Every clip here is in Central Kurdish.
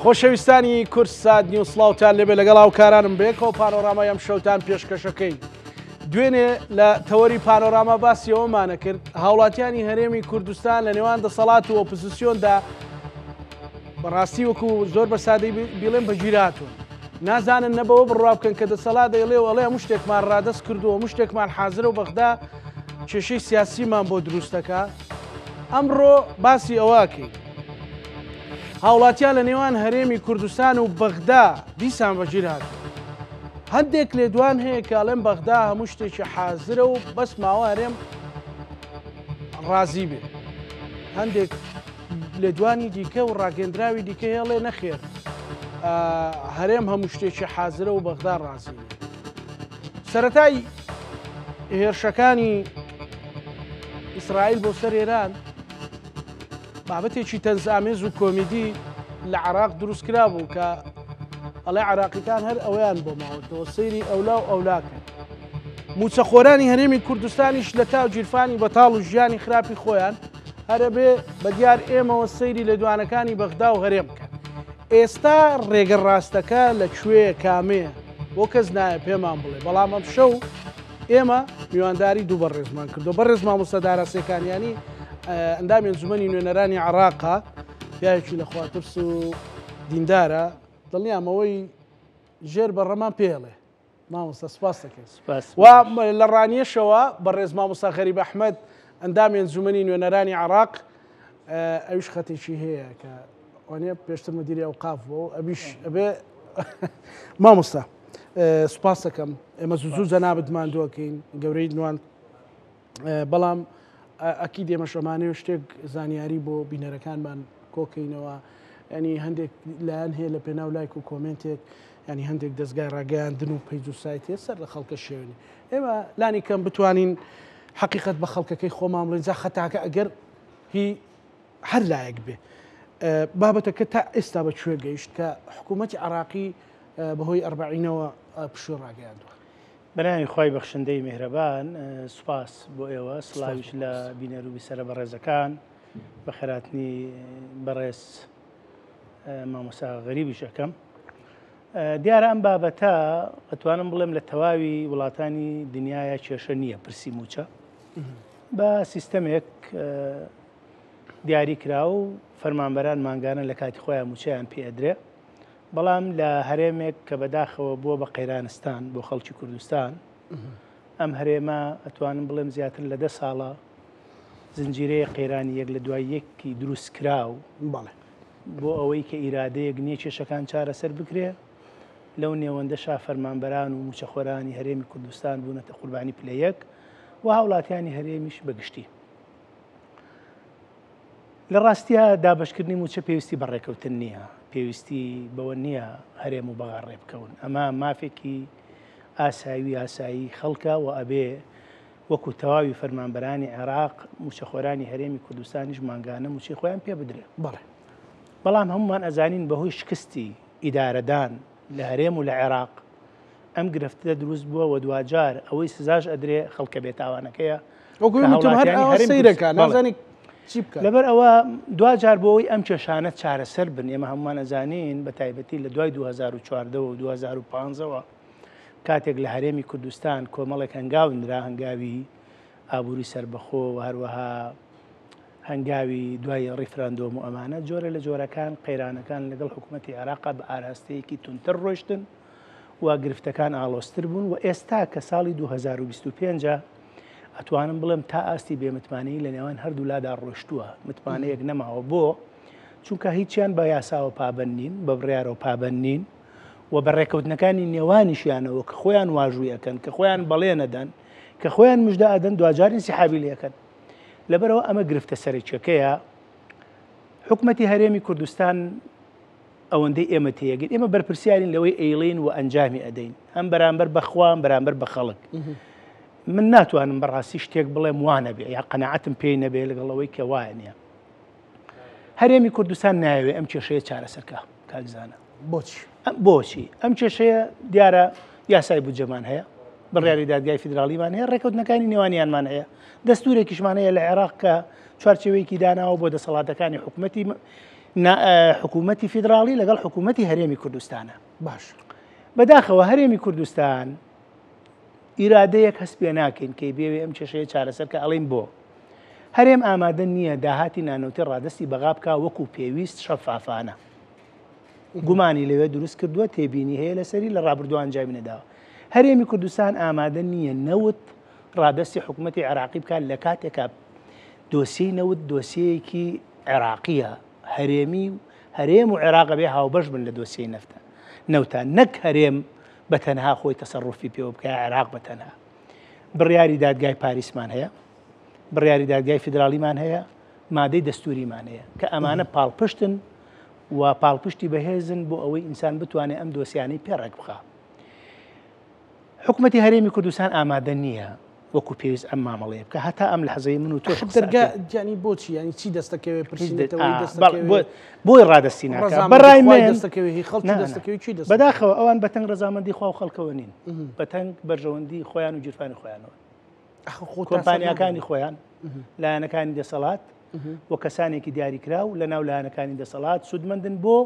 خۆشەویستانی کوردسات نیوز سڵاوتان لێبێ لەگەڵ هاوکارانم بەیەکەوە پانۆرامای ئەم شەوتان پێشکەشەکەین. دوێنێ لە تەوەری پانۆراما باسی ئەوەمانە کرد هاوڵاتیانی هەرێمی کوردستان لە نێوان دەسەڵات و ئۆپزسیۆندا بەڕاستی وەکو زۆر بە سادەی بیڵێم بەگیرهاتوون نازانن نە بەوە بڕوا بکەن کە دەسەڵات دەیڵێ و ئەڵێ هەموو شتێکمان ڕادەست کردووە هەموو شتێکمان حازرە و بەغدا کێشەی سیاسیمان بۆ دروست دەکا. ئەمڕۆ باسی ئەوەکەین هاوڵاتیان لە نێوان هەرێمی کوردستان و بەغدا دیسان بەگیر هاتوون. هەندێک لێدوان هەیە کە ئەڵێن بەغدا هەموو شتێکی حازرە و بەس ماوە هەرێم ڕازی بێ. هەندێک لێدوانی دیکە و ڕاگەندراوی دیکە هێڵێ نەخێر هەرێم هەموو شتێکی حازرە و بەغدا ڕازی نیە. سەرەتای هێرشەکانی ئیسرائیل بۆ سەر ئێران بابەتێکی تەنزئامێز و کۆمیدی لە عراق دروست کرا بوو کە ئەڵێ عراقیەکان هەر ئەویان بۆ ماوەتەوە سەیری ئەولا و ئەولاکەن. موچەخۆرانی هەرێمی کوردستانیش لە تاو گیرفانی بەتاڵ و ژیانی خراپی خۆیان هەرەبێ بە دیار ئێمەوە سەیری لێدوانەکانی بەغدا و هەرێم بکەن. ئێستا ڕێگە ڕاستەکە لە کوێیە کامەیە بۆ کەس نایە پێمان بڵێ بەڵام ئەمشەو ئێمە میوانداری دوو بەڕێزمان کردو بەڕێز مامۆستا دارا سێکانیانی ئەندامی ئەنجومەنی نوێنەرانی عراقا پیاوێکی لە خواترس و دیندارە دڵنیام ئەوەی ژێر بەڕەمان پێڵێ مامۆستا سپاس دەکەین. سپاس. و لە ڕانیەشەوە بەڕێز مامۆستا غەریب ئەحمەد ئەندامی ئەنجومەنی نوێنەرانی عراق ئەویش خەتێکی هەیە کە وانە پێشتر مدیری ئەوقاف بوو ئەبیش ئەبێ مامۆستا سپاس دەکەم ئێمە زوو زوو جەنابت ماندووەکەین گەورەی نوان بەڵام ئەکید ئێمەش ئەمانەوێ شتێک زانیاری بۆ بینەرەکانمان کۆکەینەوە ینی هەندێک لایەن هەیە لە پێناو لایک و کۆمنتێک ینی هەندێک دەستگای ڕاگەیاندن و page و سایتێ سەر لە خەڵکە شێوێنی ئێمە لانی کەم بتوانین حقیقت بە خەڵکەکەی خۆمان بڵێن جا خەتاکە ئەگەر هی هەر لایەک بێ بابەتەکە تا ئێستا بە کوێ گەیشت کە حکوومەتی عراقی بەهۆی ئەربعینەوە پشوو ڕاگەیاندووە. بەناوی خوای بەخشندەی میهرەبان سوپاس بۆ ئێوە سڵاویش لە بینەر و بیسەرە بەڕێزەکان بەخێراتنی بەڕێز مامۆسا غەریبیش ئەەکەم دیارە ئەم بابەتە ئەتوانم بڵێم لە تەواوی وڵاتانی دنیاە کێشە نییە پرسی موچە بە سیستەمێک دیاری کرا و فەرمانبەران مانگانە لە کاتی خۆیان موچەیان پێدرێ بەڵام لە هەرێمێک کە بەداخەوە بووە بە قەیرانستان بۆ خەڵکی کوردستان، ئەم هەرێمە ئەتوانم بڵێم زیاتر لە دە ساڵە زنجیرەیە قەیرانی یەک لە دوای یەکی دروست کراو بەڵێ بۆ ئەوەی کە ئیرادەیەک نییە کێشەکان چارەسەر بکرێ لەو نێوەندەشا فەرمانبەران و موچەخۆرانی هەرێمی کوردستان بوونەتە قوربانی پلە یەک و هاوڵاتیانی هەرێمیش بەگشتی. لە ڕاستیا دابەشکردنی مووچە پێویستی بە ڕێکەوتن نییە، پێویستی بەوە نییە هەرێم و بەغا ڕێبکەون، ئەمە مافێکی ئاسایی یاسایی خەڵکە و ئەبێ وەکو تەواوی فەرمانبەرانی عێراق مووچەخۆرانی هەرێمی کوردستانیش مانگانە مووچەی خۆیان پێ بدرێ. بەڵێ. بەڵام هەمومان ئەزانین بەهۆی شکستی ئیدارەدان لە هەرێم و لە عێراق ئەم گرفتە دروست بووە و دواجار ئەوەی سزاش ئەدرێ خەڵکە بێتاوانەکەیە لەبەر ئەوە دواجار بۆ ئەوەی ئەم کێشانە چارەسەر بن ئێمە هەمومان ئەزانین بە تایبەتی لە دوای 2014 و 2015ەوە کاتێک لە هەرێمی کوردستان کۆمەڵێک هەنگاو نرا هەنگاوی ئابووری سربەخۆ و هەروەها هەنگاوی دوای ڕیفراندۆم و ئەمانە جۆرە لە جۆرەکان قەیرانەکان لەگەڵ حکوومەتتی عێراقا بە ئاراستەیەکی تونتر ڕۆشتن و گرفتەکان ئاڵۆزتر بوون و ئێستا کە ساڵی 2025 ئەتوانم بڵێم تا ئاستی بێمتمانەیی لە نێوان هەردوولادا ڕۆشتووە متمانەیەک نەماوە بۆ چونکە هیچیان بە یاساوە پابند نین بە بڕیارەوە پابند نین و بە ڕێکەوتنەکانی نێوانیشیانەوە کە خۆیان واژووی ئەکەن کە خۆیان بەڵێنەدەن کە خۆیان مژدە ئەدەن دواجار ئینسیحابی لەکەن لەبەرەوە ئەمە گرفتە سەرەکیەکەیە حکومەتی هەرێمی کوردستان ئەوەندەی ئێمە تێگەین ئێمە بەرپرسیارین لەوەی ئەیڵین و ئەنجامی ئەدەین هەم بەرامبەر بەخوام بەرامبەر بە خەڵک من ناتوانم بەڕاستی شتێک بڵێم وانەبێ یا قەنەعەتم پێی نەبێ لەگەڵ ئەوەی کە وایە نییە هەرێمی کوردستان ناوێ ئەم کێشەیە چارەسەرکە کاکزانە بۆچی ئەم بۆچی ئەم کێشەیە دیارە یاسای بودجەمان هەیە بڕیاری دادگای فیدراڵیمان هەیە ڕێکەوتنەکانی نێوانیانمان هەیە دەستورێکیشمان هەیە لە عێراق کە چوارچێوەیەکی داناوە بۆ دەسەڵاتەکانی حکوومەتی حکوومەتی فیدراڵی لەگەڵ حکوومەتی هەرێمی کوردستانە. باش. بەداخەوە هەرێمی کوردستان ئیرادەیەک هەست پێ ناکەین کەی بێوێ ئەم کێشەیە چارەسەر کە ئەڵێین بۆ هەرێم ئامادە نییە داهاتی نانەوتی ڕادەستی بەغا بکا وەکو پێویست شەفافانە. گومانی لەوێ دروست کردووە تێبینی هەیە لەسەری لە ڕابردوو ئەنجامی نەداوە. هەرێمی کوردستان ئامادە نییە نەوت ڕادەستی حکوومەتی عێراقی بکات لە کاتێکا دۆسیەی نەوت دۆسیەیەکی عێراقیە هەرێمی و هەرێم و عێراق ئەبێ هاوبەش بن لە دۆسیەی نەفتە نەوتا نەک هەرێم بە تەنها خۆی تەسەڕوفی پێوە بکە عێراق بە تەنها بڕیاری دادگای پاریسمان هەیە بڕیاری دادگای فیدراڵیمان هەیە مادەی دەستوریمان هەیە کە ئەمانە پاڵپشتن و پاڵپشتی بەهێزن بۆ ئەوەی ئینسان بتوانێت ئەم دۆسیانەی پێ ڕێک بخا. حکومەتی هەرێمی کوردستان ئامادە نییە وەکو پێویست ئەم مامەڵەیە بکە هەتا ئەم لەحزەی من و تۆش قسە دەرگا یانی بۆچی یانی چی دەستەکەوێ پرسی نەتەوەیی دەستەکەوێ بۆی ڕادەستی ناکە بەڕای من دەستەکەوێ هی خەڵکی دەستەکەوێ چی دەست بەداخەوە ئەوان بەتەنگ ڕەزامەندی خوا و خەڵکەوە نین بەتەنگ بەرژەوەندی خۆیان و گیرفانی خۆیانەوە کۆمپانیاکانی خۆیان لایەنەکانی دەسەڵات و کەسانێکی دیاریکراو لە ناو لایەنەکانی دەسەڵات سوودمەندن بۆ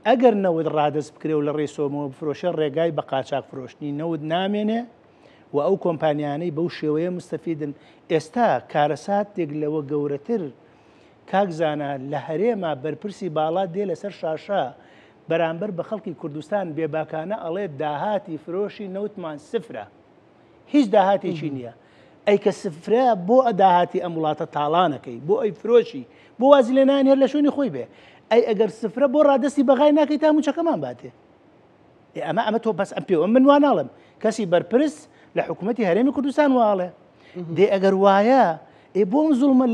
ئەگەر نەوت ڕادەست بکرێ و لە ڕێی سۆمەوە بفرۆشێ ڕێگای بە قاچاق فرۆشتنی نەوت نامێنێ و ئەو کۆمپانیانەی بەو شێوەیە مستەفیدن ئێستا کارەساتێک لەوە گەورەتر کاک زانا لە هەرێما بەرپرسی باڵا دێ لەسەر شاشە بەرامبەر بە خەڵکی کوردستان بێباکانە ئەڵێ داهاتی فرۆشی نەوتمان سفرە هیچ داهاتێکی نییە ئەی کە سفرە بۆ داهاتی ئەم وڵاتە تاڵانەکەی بۆ ئەی فرۆشی بۆ وازی لێ نان هەر لە شوێنی خۆی بێ ئەی ئەگەر سفرە بۆ ڕادستی بەغای ناکەی تا موچەکەمان باتێ ئەمە ئەمە تۆ بەس ئەم پێوە من وا ناڵم کەسی بەرپرس لە حکوومەتی هەرێمی کوردستان واڵێ دێ ئەگەر وایە ئێ بۆ ئەم زوڵمە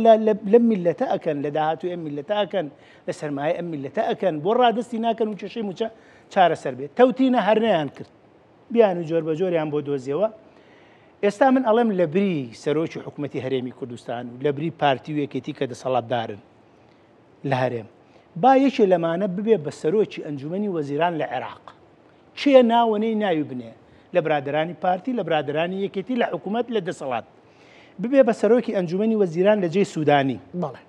لەم میلەتە ئەکەن لە داهاتوی ئەم میلەتە ئەکەن لە سەرمایە ئەم میلەتە ئەکەن بۆ ڕادستی ناکەن و کێشەی موچە چارەسەر بێت تەوتینە هەرنیان کرد بیانوی جۆربەجۆریان بۆ دۆزیەوە. ئێستا من ئەڵێم لە بری سەرۆکی حکوومەتی هەرێمی کوردستان و لە بری پارتی و یەکێتی کە دەسەڵاتدارن لە هەرێم با یەکێ لەمانە ببێ بە سەرۆکی ئەنجومەنی وەزیران لە عێراق کێ ناوەنەی ناوی بنێ لە برادرانی پارتی لە برادرانی یەکێتی لە حکوومەت لە دەسەڵات ببێ بە سەرۆکی ئەنجومەنی وەزیران لە جێی سوودانی بەڵێ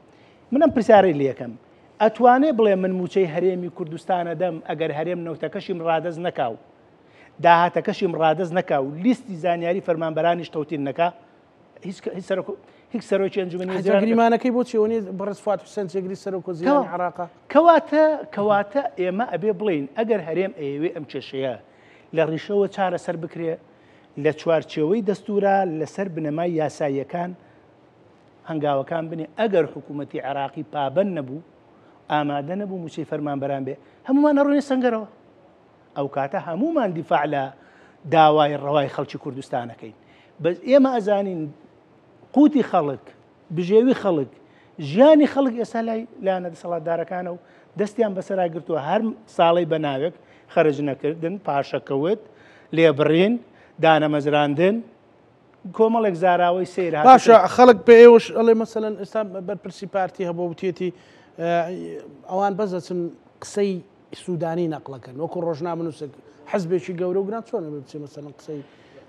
من ئەم پرسیارەی لەکەم ئەتوانێ بڵێ من مووچەی هەرێمی کوردستان ئەدەم ئەگەر هەرێم نەوتەکەشیم ڕادەست نەکا و داهاتەکەشیم ڕادەست نەکا و لیستی زانیاری فەرمانبەرانیش تەوتین نەکا؟ هیچ هیچ سەرۆکی ئەنجومەنی وەزیران گریمانەکەی بۆ چی وەنی بەڕێز فواد حوسێن جێگری سەرۆک وەزیرانی عێراقە؟ کەواتە کەواتە ئێمە ئەبێ بڵێین ئەگەر هەرێم ئەیەوێ ئەم کێشەیە لە ڕیشەوە چارەسەر بکرێ لە چوارچێوەی دەستورا لەسەر بنەمای یاساییەکان هەنگاوەکان بنێ، ئەگەر حکوومەتی عێراقی پابەند نەبوو، ئامادە نەبوو مووچەی فەرمانبەران بێ، هەموومان ئەڕۆینە سەنگەرەوە. ئەو کاتە هەموومان دیفاع لە داوای ڕەوای خەڵکی کوردستان ئەکەین. بەس ئێمە ئەزانین قوتی خەڵک، بژێوی خەڵک، ژیانی خەڵک ئێستا لای لایەنە دەسەڵاتدارەکانە و دەستیان بەسەرا گرتووە، هەر ساڵەی بە ناوێک خەرج نەکردن، پاشەکەوت، لێبڕین، دانەمەزراندن، کۆمەڵێک زاراوەی سەیر هاتووە. باشە خەڵک بە ئێوەش ئەڵێ مەسەلەن ئێستا بەرپرسی پارتی هەبوو وتیەتی ئەوان بەس ئەچن قسەی سوودانی نەقڵەکەن وەکو ڕۆژنامەنووسێک حزبێکی گەورە و گران چۆن ئەبێ بچێ مەسەلەن قسەی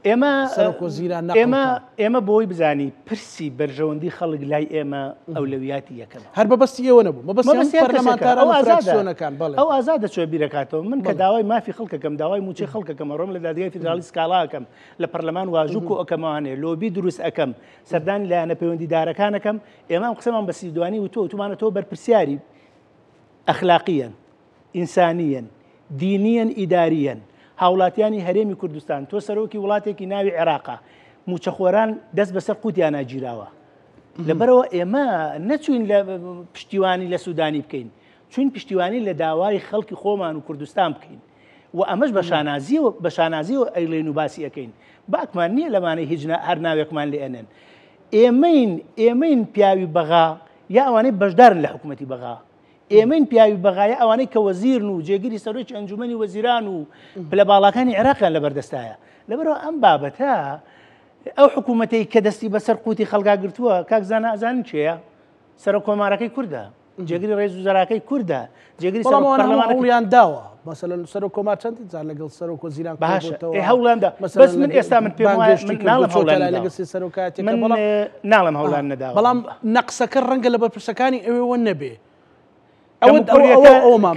ئێمە سەرۆک وەزیران نەقڵ ئێمە بکا؟ ئێمە بۆی بزانی پرسی بەرژەوەندی خەڵک لای ئێمە ئەولەویاتی یەکەمە. هەر مەبەستی ئێوە نەبوو مەبەستی هەموو مەبەستی هەر کەسێکە پەرلەمانتاران ئەو و ئازادە فراکسیۆنەکان بەڵێ ئەو ئازادە چۆ بیرەکاتەوە من کە بەڵێ داوای مافی خەڵکەکەم داوای مووچەی خەڵکەکەم ئەڕۆم لە دادگای فیدراڵی سکاڵا ئەکەم لە پەرلەمان واژوو کۆ ئەکەمەوانێ، لۆبی دروست ئەکەم، سەردانی لایەنە پەیوەندیدارەکان ئەکەم، ئێمە ئەم قسەمان بە سیدوانی وتووە، وتومانە تۆ بەرپرسیاری ئەخلاقییەن، ئینسانییەن، دینییەن، ئیدارییەن، هاوڵاتیانی هەرێمی کوردستان، تۆ سەرۆکی وڵاتێکی ناوی عێراقە، مووچەخۆران دەست بەسەر قوتیانا گیراوە. لەبەرئەوە ئێمە نەچووین لە پشتیوانی لە سودانی بکەین، چووین پشتیوانی لە داوای خەڵکی خۆمان و کوردستان بکەین. و ئەمەش بە شانازیەوە بە شانازیەوە ئەیڵێین و باسی ئەکەین باکمان نییە لەمانەی هیچ هەر ناوێکمان لێ ئەنێن ئێمەین ئێمەین پیاوی بەغا یا ئەوانەی بەشدارن لە حکوومەتی بەغا ئێمەین پیاوی بەغایە ئەوانەی کە وەزیرن و جێگیری سەرۆکی ئەنجومەنی وەزیران و پلە باڵاکانی عێراقیان لەبەردەستایە لەبەرەوە ئەم بابەتە ئەو حکوومەتەی کە دەستی بەسەر قوتی خەڵکا گرتووە کاک زانا ئەزانن کێیە سەرۆک کۆمارەکەی کوردە جێگری ڕێز وزەراکەی کوردە جێگری بەڵام ئەوانە هەموو هەوڵیان داوە مەسەلەن سەرۆک کۆمار چەند جار لەگەڵ سەرۆک وەزیران باشە ئێ هەوڵیان دا بەس من ئێستا من پێم وایە من ناڵێم هەوڵیان نەداوە لەگەڵ سێ سەرۆکایەتیەکە من بەڵام ناڵێم هەوڵیان نەداوە بەڵام نەقسەکە ڕەنگە لە بەرپرسەکانی ئەوێوە نەبێ.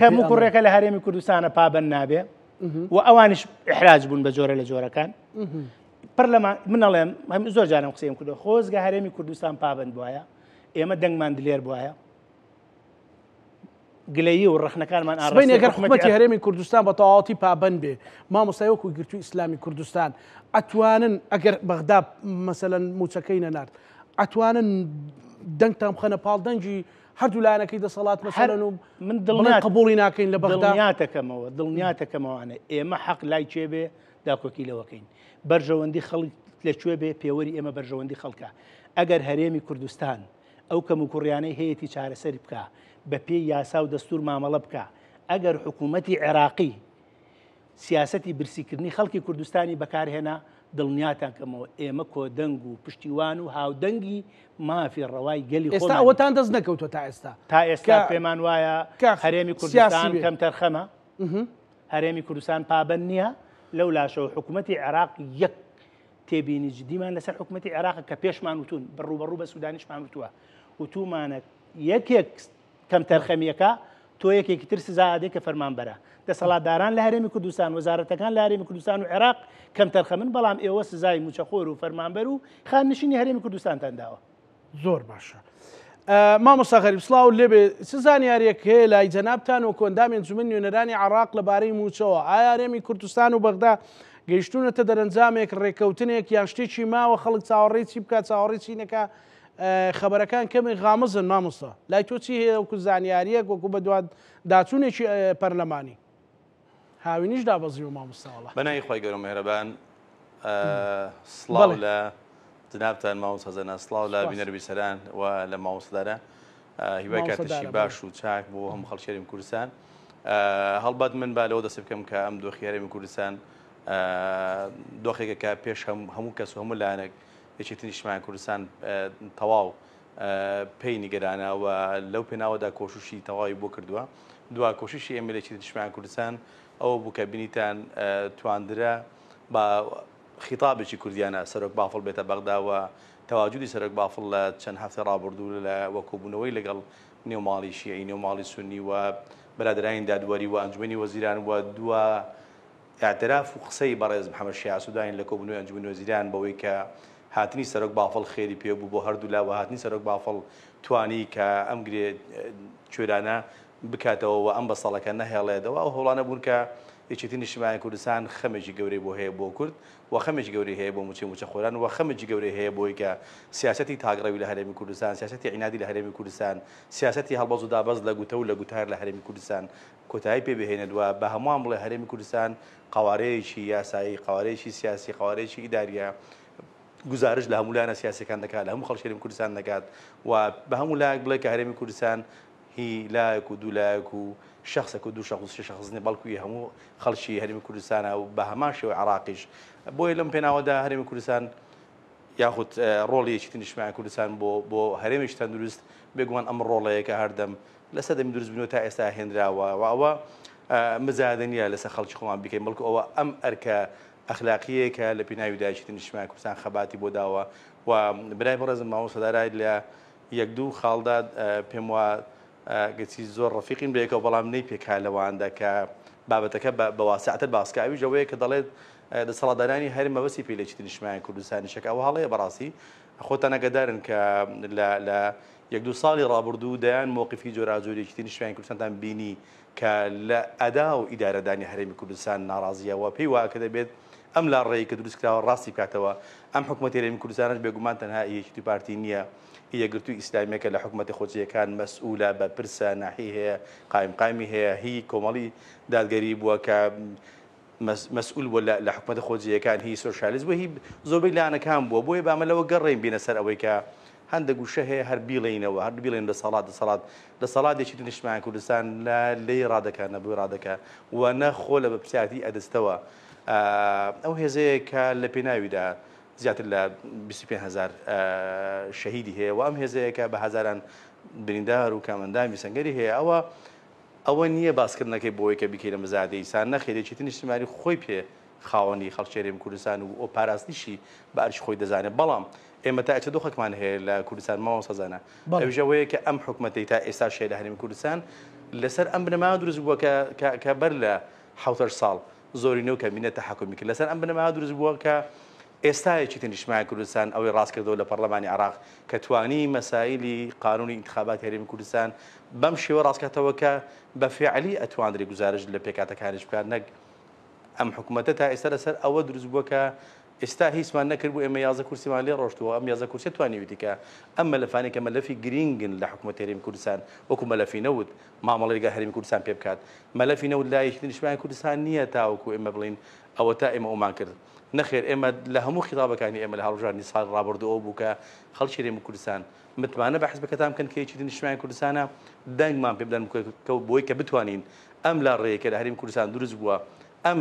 کەموکوڕیەکە لە هەرێمی کوردستانە پابەند نابێ و ئەوانیش ئیحراج بوون بە جۆرە لە جۆرەکان. پەرلەمان من ئەڵێم هەم زۆر جارم قسەیم کردو خۆزگە هەرێمی کوردستان پابند بواە ئێمە دەنگمان دلێر بواە گلەیی و ڕەخنەکانمان ئاڕاستەی ئەگەر حکوومەتی هەرێمی کوردستان بە تەواوەتی پابند بێ مامۆستای وەکو گرتوو ئیسلامی کوردستان ئەتوانن ئەگەر بەغدا مەسەلەن موچەکەی نەنارد ئەتوانن دەنگتان بخەنە پاڵ دەنگی هەردوو لایەنەکەی دەسەڵات مەسەلەن و من دڵنیا قبوڵی ناکەین لە بەغدا دڵنیاتەکەمەوە دڵنیاتەکەمەوانە ئێمە حەق لای کێ بێ داکۆکی لەوەکەین بەرژەوەندی خەڵک لە کوێ بێ پێوەری ئێمە بەرژەوەندی خەڵکە ئەگەر هەرێمی کوردستان ئەو کەموکوڕیانەی هەیەتی چارەسەری بکا بەپێی یاسا و دەستور مامەڵە بکا ئەگەر حکوومەتی عێراقی سیاسەتی برسیکردنی خەڵکی کوردستانی بەکارهێنا دڵنیاتان کەمەوە ئێمە کۆدەنگ و پشتیوان و هاودەنگی مافی ڕەوای گەلی ئێستا ئەوەتان دەست نەکەوتوە تا ئێستا تا ئێستا پێمان وایە هەرێمی کوردستان کەمتەرخەمە هەرێمی کوردستان پابەند نییە لەو لاشەوە حکوومەتی عێراق یەک تێبینی جدیمان لەسەر حکوومەتی عێراق کە پێشمان وتون بە ڕووبەڕوو بە سوودانیشمان وتووە وتومانە یەکێک کەمتەرخەمیەکە تۆ یەکێکی تر سزا ئەدەی کە فەرمانبەرە. دەسەڵاتداران لە هەرێمی کوردستان، وەزارەتەکان لە هەرێمی کوردستان و عێراق کەمتەرخەمن، بەڵام ئێوە سزای مووچەخۆر و فەرمانبەر و خانەنشینی هەرێمی کوردستانتان داوە. زۆر باشە مامۆستا غەریب سڵاو لێبێ چ زانیاریەک هەیە لای جەنابتان و کۆندامی ئەنجومەنی نوێنەرانی عراق لەبارەی مووچەوە ئایا هەرێمی کوردستان و بەغدا گەیشتونەتە دەرەنجامێک ڕێککەوتنێک یان شتێکی ماوە خەڵک چاوەڕێی چی بکات چاوەڕێی چی نەکا خەبەرەکان کەمێک غامزن مامۆستا لای تۆ چی هەیە وەکو زانیاریەک وەکو بەدواداچوونێکی پەرلەمانی هاوینیش دابەزیوە مامۆستا وەڵا. بەناوی خوای گەورە مێهرەبان سڵاو لە جنابتان مامۆستا زەنا سڵاو لە بینەر بیسەران و لە مامۆستادارە هیوای کاتێکی باش و چاک بۆ هەموو خەڵکی هەرێمی کوردستان هەڵبەت من با لەوە دەست بکەم کە ئەم دۆخی هەرێمی کوردستان دۆخێکە کە پێش هەموو کەس و هەموو لایەنێک یەکێتی نیشتمانی کوردستان تەواو پێی نیگەرانە و لەو پێناوەدا کۆششی تەواوی بۆ کردووە. دوا کۆششی ئێمە لە یەکێتی نیشتمانی کوردستان ئەوە بوو کە بینیتان تواندرا بە خیتابێکی کوردیانە سەرۆک بافڵ بێتە بەغدا و تەواجودی سەرۆک بافڵ لە چەند هەفتەی ڕابردوو لە وە کۆبوونەوەی لەگەڵ نێو ماڵی شیعی، نێو ماڵی سوننی و برادەرانی دادوەری و ئەنجومەنی وەزیران و دوا ئیعتراف و قسەی بەڕێز محەمەد شیاع سودانی لە کۆبوونەوەی ئەنجومەنی وەزیران بەوەی کە هاتنی سەرۆک بافڵ خێری پێ بوو بۆ هەردوولا و هاتنی سەرۆک بافڵ توانی کە ئەم گرێ کوێرانە بکاتەوە و ئەم بەسەڵەکە نەهێڵێتەوە ئەو هەوڵانە بوون کە یەکێتی نیشتیمانی کوردستان خەمێکی گەورەی بۆ هەیە بۆ کورد و خەمێکی گەورەی هەیە بۆ موچەی موچەخۆران و خەمێکی گەورەی هەیە بۆی کە سیاسەتی تاکڕەوی لە هەرێمی کوردستان سیاسەتی عینادی لە هەرێمی کوردستان سیاسەتی هەڵبەز و دابەز لە گوتە و لە گوتار لە هەرێمی کوردستان کۆتایی پێ بهێنێت و بە هەمووان بڵێ هەرێمی کوردستان قەوارەیەکی یاسایی، قەوارەیەکی سیاسی، قەوارەیەکی ئیدارییە، گوزارشت لە هەموو لایەنە سیاسییەکان دەکات، لە هەموو خەڵکی هەرێمی کوردستان دەکات و بە هەموو لایەک بڵێ کە هەرێمی کوردستان هی لایەک و دوو لایەک و شەخسێک و دوو شەخس و سێ شەخس نییە، بەڵکو هی هەموو خەڵکی هەرێمی کوردستانە و بە هەمان شێوە عێراقیش. بۆیە لەم پێناوەدا هەرێمی کوردستان یاخود ڕۆڵی یەکێتی نیشتمانی کوردستان بۆ بۆ هەرێمێکی تەندروست بێگومان ئەم ڕۆڵەیە کە هەردەم لە سەردەمی دروستبوونەوە تا ئێستا هێنراوە و ئەوە مزایدە نییە لەسەر خەڵکی خۆمان بیکەین بەڵکو ئەوە ئەم ئەرکە ئەخلاقیەیە کە لە پێناویدا یەکێتی نیشتمانی کوردستان خەباتی بۆ داوە و برای بەڕێزم مامۆستا دارای لە یەک دوو خاڵدا پێم وا گەرچی زۆر ڕەفیقین بەیەکەوە بەڵام نەیپێکا لەواندا کە بابەتەکە بە واسعتر باس کە ئەویش ئەوەیە کە دەڵێت دەسەڵاتدارانی هەرێم مەبەستی پێی لە یەکێتی نیشتمانی کوردستانیشە کە ئەوە هەڵەیە بەڕاستی خۆتان ئاگادارن کە لە یەک دوو ساڵی ڕابردوو دەیان مەوقفی جۆراوجۆری یەکێتی نیشتمانی کوردستانتان بینی کە لە ئەدا و ئیدارەدانی هەرێمی کوردستان ناڕازییە و پێی وایە کە دەبێت ئەم لاڕێی کە دروست کراوە ڕاستی بکاتەوە. ئەم حکومەتی هەرێمی کوردستانەش بێگومان تەنها ئی یەکێتی و پارتی نییە، ئی یەکگرتووی ئیسلامییە کە لە حکومەتی خۆجێیەکان مەسئولە، بەرپرسە، ناحیەی هەیە، قایمقامی هەیە، هی کۆمەڵی دادگەری بووە کە مەسئول بووە لە حکومەتە خۆجێیەکان، هی سۆشیالیست بووە، هی زۆربەی لایەنەکان بووە. بۆیە با ئەمە لەوە گەڕێین بێینە سەر ئەوەی کە هەندێک وشە هەیە هەر بیڵێینەوە، هەر بیڵێین دەسەڵات، دەسەڵات، دەسەڵات یەکێتی نیشتمانی کوردستان نە لێی ڕادەکا نە بۆی ڕادەکا و نە خۆ لە بەرپرسیارەتی ئەدزتەوە. ئەو هێزەیە کە لە پێناویدا زیاتر لە 25 هەزار شەهیدی هەیە و ئەم هێزەیە کە بە هەزاران بریندار و کەمئەندامی سەنگەری هەیە ئەوە ئەوە نییە باسکردنەکەی بۆی کە بیکەینە مزادەی سان نەخێر یەکێتی نیشتیمانی خۆی پێ خاوەنی خەڵکی هەرێمی کوردستان و پاراستنیشی بە ئەرکی خۆی دەزانێت بەڵام ئێمە تا ئێستا دۆخێکمان هەیە لە کوردستان مامۆستا زانا ئەویش ئەوەیە کە ئەم حکومەتەی تا ئێستاش هەیە لە هەرێمی کوردستان لەسەر ئەم بنەمایە دروست بووە کە کە بەر لە حەوتەش ساڵ زۆرینە و کەمینە تەحەکومی کرد. لەسەر ئەم بنەمایە دروست بووە کە ئێستا یەکێتی نیشتمانی کوردستان ئەوەی ڕاست کردەوە لە پەرلەمانی عێراق کە توانی مەسایلی قانونی ئینتخاباتی هەرێمی کوردستان بەم شێوە ڕاست کاتەوە کە بە فێعلی ئەتواندرێ گوزارشت لە پێکهاتەکانیش بکات نەک ئەم حکوومەتە تا ئێستا لەسەر ئەوە دروست بووە کە ئێستا هیچمان نەکردبوو ئێمە 11 کورسیمان لێ ڕۆشتووە ئەم 11 کورسیە توانیویتی کە ئەم مەلەفانەی کە مەلەفی گرینگن لە حکوومەتی هەرێمی کوردستان وەکو مەلەفی نەوت مامەڵەی لەگەڵ هەرێمی کوردستان پێ بکات. مەلەفی نەوت لای یەکێتی نیشتمانی کوردستان نییە تاوەکو ئێمە بڵێین ئەوەتا ئێمە ئەومان کرد. نەخێر ئێمە لە هەموو خیتابەکانی ئێمە لە هەڵبژاردنی ساڵی ڕابردوو ئەوە بوو کە خەڵکی هەرێمی کوردستان متمانە بە حزبەکەتان بکەن کە یەکێتی نیشتمانی کوردستانە دەنگمان پێ بدەن بۆی کە بتوانین ئەم لاڕێیە کە لە هەرێمی کوردستان دروست بووە ئەم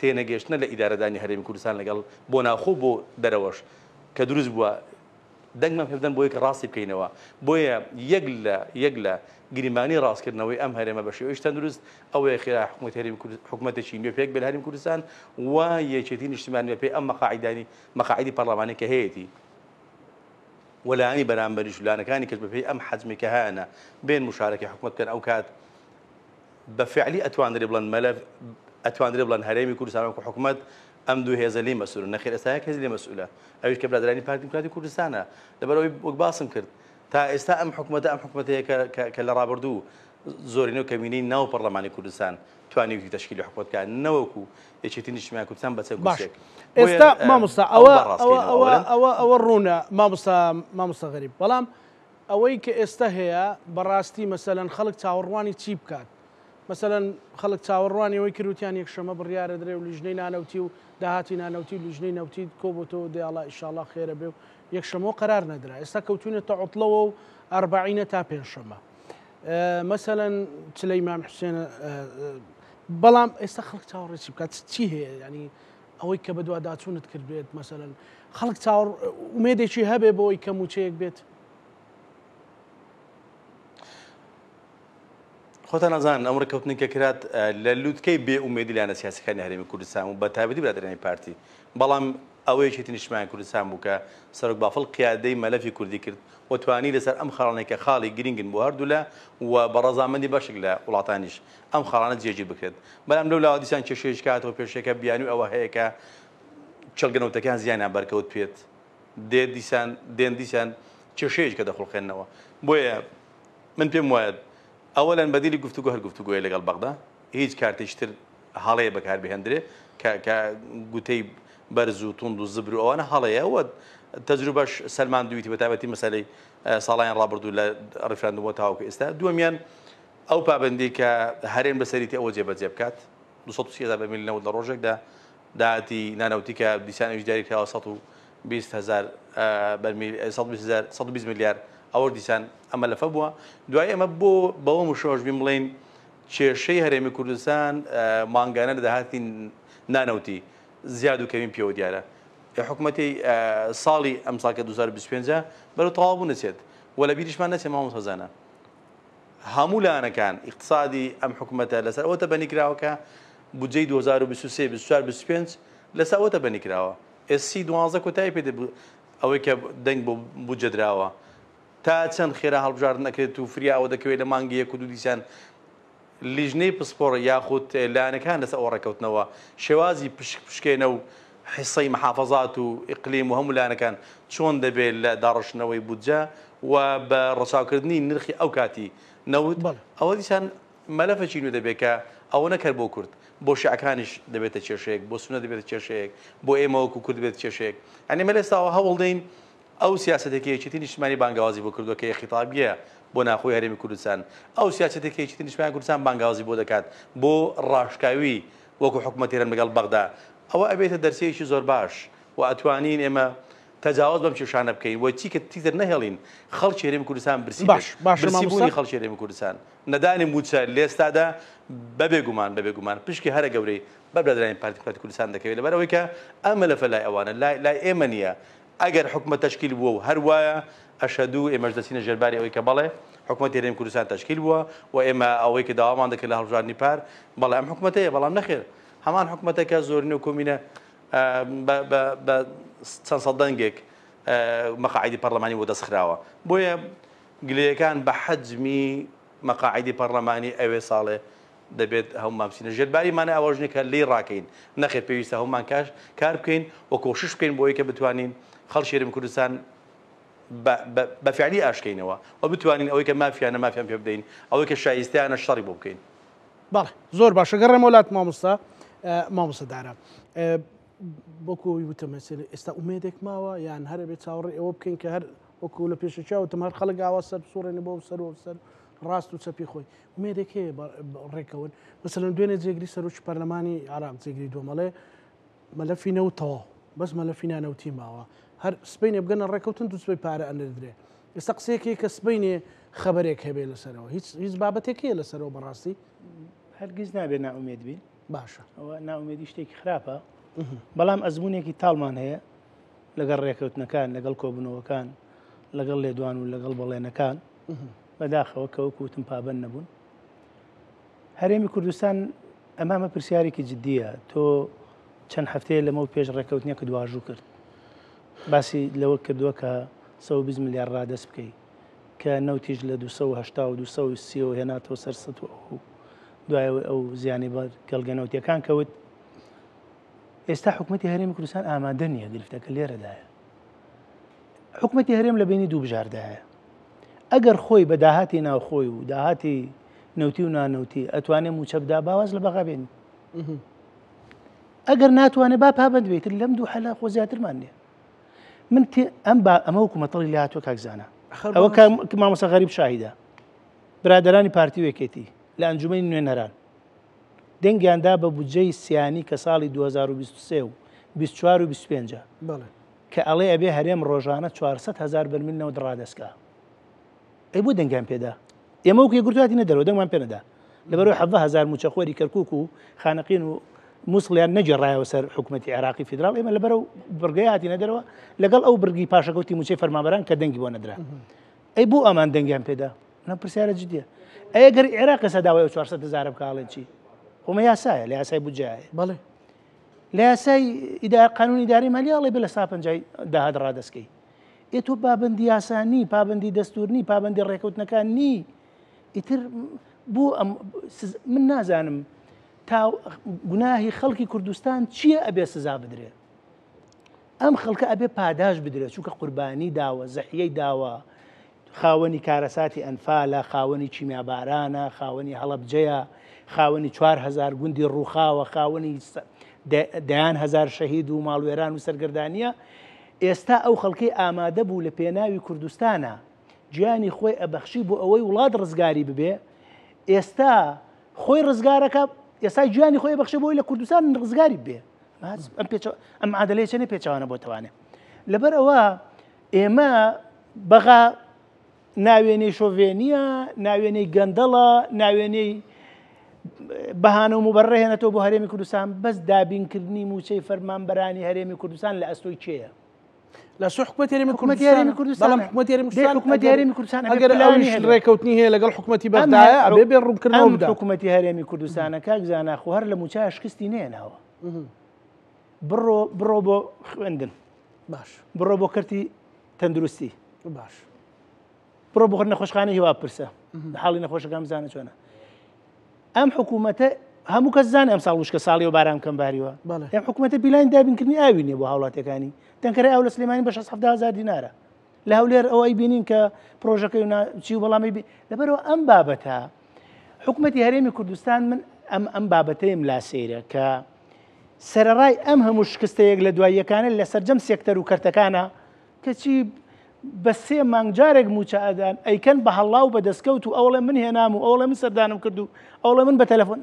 تێنەگەیشتنە لە ئیدارەدانی هەرێمی کوردستان لەگەڵ بۆ ناوخۆ بۆ دەرەوەش کە دروست بووە دەنگمان پێ بدەن بۆی کە ڕاستی بکەینەوە. بۆیە یەک لە یەک لە گریمانەی ڕاستکردنەوەی ئەم هەرێمە بە شێوەیەکی تەندروست ئەوەیە خێرا حکومەتی هەرێمی کوردستان حکومەتێکی نوێ پێک بێت لە هەرێمی کوردستان و یەکێتی نیشتیمانی بەپێی ئەم مەقاعیدانی مەقاعیدی پەرلەمانی کە هەیەتی و لایەنی بەرامبەریش و لایەنەکانی کەش بەپێی ئەم حەجمەی کە هەیانە بێن مشارەکەی حکومەت بکەن ئەو کات بە فعلی ئەتواندرێ بڵێن مەلەف ئەتواندرێ بڵێن هەرێمی کوردستان وەکو حکومەت ئەم دوو هێزە لێی مەسئولن نەخێر ئێستا یەک هێز لێ مەسئولە ئەویش کە برادەرانی پارتی دیموکراتی کوردستانە لەبەرئەوەی وەک باسم کرد تا ئێستا ئەم حکومەتە ئەم حکومەتەیە کە کە لە ڕابردوو زۆرینە و کەمینەی ناو پەرلەمانی کوردستان توانیویەتی تەشکیلی حکومەت بکات نەوەکو یەکێتی نیشتمانی کوردستان بە چەند باش کورسیەک بۆیە ئێستا مامۆستا ئەوە ئەوە با ئەوە ڕاستکەینەوە ئەوە ئەوەلەن ئەوە ئەوە ڕوونە مامۆستا مامۆستا غەریب بەڵام ئەوەی کە ئێستا هەیە بەڕاستی مەسەلەن خەڵک چاوەڕوانی چی بکات؟ مەسەلەن خەڵک چاوەڕوانی ئەوەی کرد وتیان یەکشەمە بڕیارە درێ و لیژنەی نانەوتی و داهاتی نانەوتی و لیژنەی نەوتی کۆبۆتەوە دەیاڵا ئیشاڵا خێرە بێ و یەکشەمەوە قەرار نەدرا ئێستا کەوتوینەتە عوتڵەوە و ئەربەعینە تا پێنجشەمە مەسەلەن چلەی مام حوسێن بەڵام ئێستا خەڵک چاوەڕێ چی بکات چی هەیە ینی ئەوەی کە بەدواداچوونت کردبێت مەسەلەن خەڵک چاوەڕ ئومێدێکی هەبێ بۆی کە مووچەیەک بێت؟ خۆتان ئەزانن ئەم ڕێککەوتنەی کە کرات لە لوتکەی بێ ئومێدی لایەنە سیاسەکانی هەرێمی کوردستان و بە تایبەتی برادەرانی پارتی بەڵام ئەوە یەکێتی نیشتمانی کوردستان بوو کە سەرۆک بافڵ قیادەی مەلەفی کوردی کرد و توانی لەسەر ئەم خاڵانەی کە خاڵی گرنگن بۆ هەردوولا و بە ڕەزامەندی بەشێک لە وڵاتانیش ئەم خاڵانە جێگیر بکرێت بەلام لەو لاوە دیسان کێشەیەکی کاتەوە پێشێکە بیانوی ئەوە هەیە کە کێڵگە نەوتەکان زیانیان بەرکەوت پێت دێت دیسان دێن دیسان کێشەیەکی کە دەخوڵقێنەوە بۆیە من پێم وایە ئەوەلەن بەدیلی گفتوگۆ هەر گفتوگۆیە لەگەڵ بەغدا هیچ کارتێکی تر هەڵەیە بەکار بهێندرێ کە کە گوتەی بەرز و توند و زبر و ئەوانە هەڵەیە و تەجروبەش سەلماندویتی بە تایبەتی مەسەلەی ساڵانی ڕابردوو لە ڕیفراندومەوە تاوەکو ئێستا دووەمیان ئەو پابەندی کە هەرێم لەسەریتی ئەوە جێبەجێ بکات 230 هەزار بەرمیل نەوت لە ڕۆژێکدا داهاتی نانەوتی کە دیسان ئەویش دیاری کراوە 120 هەزار بەرمیل 120 هەزار 120 ملیار ئەوەش دیسان ئەمە لەفە بووە دوای ئەمە بۆ بەوە مشۆش بین بڵێین کێشەی هەرێمی کوردستان مانگانە لە داهاتی نانەوتی زیاد و کەمی پێوە دیارە حکومەتی ساڵی ئەمساڵ کە 2025 بەرەو تەواو بوون دەچێت و لە بیریشمان نەچێت مامۆستا زانا هەموو لایەنەکان ئیقتسادی ئەم حکومەتە لەسەر ئەوە تەبەنی کراوە کە بودجەی 2023 24 25 لەسەر ئەوە تەبەنی کراوە ئێسی 12 کۆتایی پێ ئەوەی کە دەنگ بۆ بودجە دراوە تا چەند خێرا هەڵبژاردن ئەکرێت و فریا ئەوە دەکەوێت لە مانگی یەک و دوو دیسان لیژنەی پسپۆڕ یاخود لایەنەکان لەسەر ئەوە ڕێککەوتنەوە شێوازی پشک پشکێنە و حیسەی محافەزات و ئیقلیم و هەموو لایەنەکان چۆن دەبێت لە داڕشتنەوەی بودجە و بە ڕەچاوکردنی نرخی ئەو کاتی نەوت ئەوە دیسان مەلەفێکی نوێ دەبێت کە ئەوە نەک هەر بۆ کورد بۆ شیعەکانیش دەبێتە کێشەیەک بۆ سوننە دەبێتە کێشەیەک بۆ ئێمە وەکو کورد دەبێتە کێشەیەک یانی ئێمە لە ئێستاوە هەوڵ دەین ئەو سیاسەتەی کە یەکێتی نیشتمانی بانگەوازی بۆ کردووە کە خیتابییە بۆ ناخۆی هەرێمی کوردستان، ئەو سیاسەتەی کە یەکێتی نیشتمانی کوردستان بانگەوازی بۆ دەکات بۆ ڕاشکاوی وەکو حکومەتی هەرێم لەگەڵ بەغدا، ئەوە ئەبێتە دەرسەیەکی زۆر باش و ئەتوانین ئێمە تەجاوەز بەم کێشانە بکەین و چیکە چیتر نەهێڵین خەڵکی هەرێمی کوردستان برسی باش بێت. باشە برسی مامۆستا. بوونی خەڵکی هەرێمی کوردستان، نەدانی مووچە لێستادا بەبێ گومان بەبێ گومان پشکی هەرە گەورەی بەر برادەرانی پارتی دیموکراتی کوردستان دەکەوێت لەبەر ئەوەی کە ئەم مەلەفە لای ئەوانە لای لای ئێمە نییە ئەگەر حکومەت تەشکیل بووە و هەر وایە ئەشهەدوو ئێمەش دەچینە ژێر باری ئەوەی کە بەڵێ حکومەتی هەرێمی کوردستان تەشکیل بووە و ئێمە ئەوەی کە داوامان دەکرد لە هەڵبژاردنی پار بەڵێ ئەم حکومەتەیە بەڵام نەخێر هەمان حکومەتە کە زۆرینە و کۆمینە بە چەند سەد دەنگێک مەقاعیدی پەرلەمانی بۆ دەست خراوە بۆیە گلەیەکان بە حەجمی مەقاعیدی پەڕلەمانی ئەوێ ساڵێ دەبێت هەموومان بچینە ژێر باری مانای ئەوەش نیە کە لێی ڕاکەین نەخێر پێویستە هەموومان کاش کار بکەین و کۆشش بکەین بۆ ئەوەی کە بتوانین خەڵکی هەرێمی کوردستان بە بە بە فعلی ئاشکەینەوە و بتوانین ئەوەی کە مافیانە مافیان پێ بدەین ئەوەی کە شایستەیانە شەڕی بۆ بکەین. بەڵێ زۆر باشە گەڕێمەوە لات مامۆستا مامۆستا دارا وەکو ئەوی وتم ئێستا ئومێدێک ماوە یان هەر ئەبێ چاوەڕێی ئەوە بکەین کە هەر وەکو لە پێشەکیا وتم هەر خەڵک ئاوا سەر بسوڕێنێ بۆ سەر و سەر ڕاست و چەپی خۆی ئومێدێک هەیە ڕێکەون مەسەلەن دوێنێ جێگری سەرۆکی پەرلەمانی عراق جێگری دووەمەڵێ مەلەفی نەوت تەواو بەس مەلەفی نانەوتی ماوە هەر سبینێ بگەنە ڕێکەوتن دوو سبەی پارە ئەنردرێ ئێستا قسەیەکی کە سبینێ خەبەرێک هەبێ لەسەرەوە هیچ هیچ بابەتێک هەیە لەسەرەوە بەڕاستی هەرگیز نابێ نائومێد بین باشە ئەوە نائومێدی شتێکی خراپە بەڵام ئەزمونێکی تاڵمان هەیە لەگەڵ ڕێکەوتنەکان لەگەڵ کۆبوونەوەکان لەگەڵ لێدوان و لەگەڵ بەڵێنەکان بەداخەوە کە وەکو وتم پابەند نەبوون هەرێمی کوردستان ئەمامە پرسیارێکی جددیە تۆ چەند هەفتەیە لەمە پێش ڕێکەوتنێکە دواژوو کرد باسی لەوە کردووە کە 120 ملیار ڕادەست بکەیت کە نەوتیش لە 280 و 230 هێناتەوە سەر 100 دوای ئەوەی ئەو زیانەی بەر کێڵگە نەوتیەکان کەوت ئێستا حکوومەتی هەرێمی کوردستان ئامادە نییە گرفتەکە لێرەدایە حکوومەتی هەرێم لە بینی دوو بژاردایە ئەگەر خۆی بە داهاتی ناوخۆی و داهاتی نەوتی و نانەوتی ئەتوانێ موچە بدا باواز لە بەغا بێنی ئەگەر ناتوانێت با پابند بێت لەم دوو حەلا خۆ زیاترمان نییە من ئەم با ئەمە وکومەتەڵی لە هاتووە کاکزانە ئەوە مامۆسا غەریب شاهیدە برادەرانی پارتی و یەکێتی لە ئەنجومەنی نوێنەران دەنگیان دا بە بودجەی سیانی کە ساڵی 2023 و 24 و 25 بەڵێ. کە ئەڵێ ئەبێ هەرێم ڕۆژانە 400 هەزار بەرمیل نەوت ڕادەست کا. ئەی بۆ دەنگیان پێدا؟ ئێمە وەکو یەکگرتوو هاتینە دەرەوە دەنگمان پێ نەدا. لەبەرئەوەی 17 هەزار مووچەخۆری کەرکوک و خانەقین و موسڵیان نەگێڕایەوە سەر حکوومەتی عێراقی فیدراڵ ئێمە لەبەرەو بڕگەی هاتینە دەرەوە لەگەڵ ئەو بڕگی پاشەکەوتی مووچەی فەرمانبەران کە دەنگی بۆ نەدرا. ئەی بۆ ئەمان دەنگیان پێدا؟ ئەم پرسیارە جدیە. ئەی ئەگەر عێراق ئێستا داوای ئەو 400 هەزارە بکا ئەڵێن چی؟ خۆمە یاسایە لە یاسای بودجەیە. بەڵێ. لە یاسای ئیدار قانونی ئیداری مالی ئەڵێ بێ لە سا پەنجای داهات ڕادەستکەی. ئێ تۆ پابەندی یاسا نی، پابەندی دەستور نی، پابەندی ڕێکەوتنەکان نی. ئیتر بۆ ئەم من نازانم تا گوناهی خەڵکی کوردستان چییە ئەبێ سزا بدرێ؟ ئەم خەڵکە ئەبێ پاداش بدرێت چونکە قوربانی داوە زەحیەی داوە خاوەنی کارەساتی ئەنفالە خاوەنی کیمیابارانە خاوەنی هەڵەبجەیە خاوەنی 4هزار گوندی ڕووخاوە خاوەنی دەیان هەزار شەهید و ماڵوێران و سەرگردانیە ئێستا ئەو خەڵکەی ئامادە بوو لە پێناوی کوردستانە گیانی خۆی ئەبەخشی بۆ ئەوەی وڵات ڕزگاری ببێ ئێستا خۆی ڕزگارەکە ئێستا گیانی خۆی بەخشێ بۆی لە کوردستان ڕزگاری بێ ئەم ئەم عادلەیە چەنێ پێچوانە بۆ توانێ لەبەر ئەوە ئێمە بەغا ناوێنەی شۆڤێنیە ناوێنەی گەندەڵە ناوێنەی بەهانە و مبەرهێنێتەوە بۆ هەرێمی کوردستان بەس دابینکردنی موچەی فەرمانبەرانی هەرێمی کوردستان لە ئەستۆی کێیە؟ لە سو حکومەتی هەرێمی حکومەتی هەرێمی کوردستان بەڵام حکومەتی هەرێمی کوردستان حکومەتی هەرێمی کوردستان ئەگەر ئەویش ڕێکەوتنی هەیە لەگەڵ حکومەتی بەغدایە ئەبێ بێ ڕوونکردنەوە بدات حکومەتی هەرێمی کوردستانە کاک زانا خۆ هەر لە موچە شکستی نێناوە بڕۆ بڕۆ بۆ خوێندن باش بڕۆ بۆ کەرتی تەندروستی باش بڕۆ بۆ نەخۆشخانە هیوا پرسە حاڵی نەخۆشەکان بزانە چۆنە ئەم حکوومەتە هەموو کەس زانێ ئەمساڵ وشکە ساڵی و باران کەم باریوە ئەم حکوومەتە پیلانی دابینکردنی ئاوی نییە بۆ هاوڵاتیەکانی تەنکەرە ئاو لە سلێمانی بە 6 هزار دینارە لە هەولێر ئەوەی بینین کە پرۆژەکەی چی و بەڵامی لەبەرەوە ئەم بابەتە حکوومەتی هەرێمی کوردستان من ئەم ئەم بابەتەیم لا سەیرە کە سەرەڕای ئەم هەموو شکستەیەک لە دواییەکانە لە سەرجەم سێکتەر و کەرتەکانە کەچی بە سێ مانگ جارێک مووچە ئەدان ئەیکەن بە هەڵا و بە دەستکەوت و ئەوڵێ من هێنام و ئەوڵێ من سەردانم کرد و ئەوڵێ من بە تەلەفۆن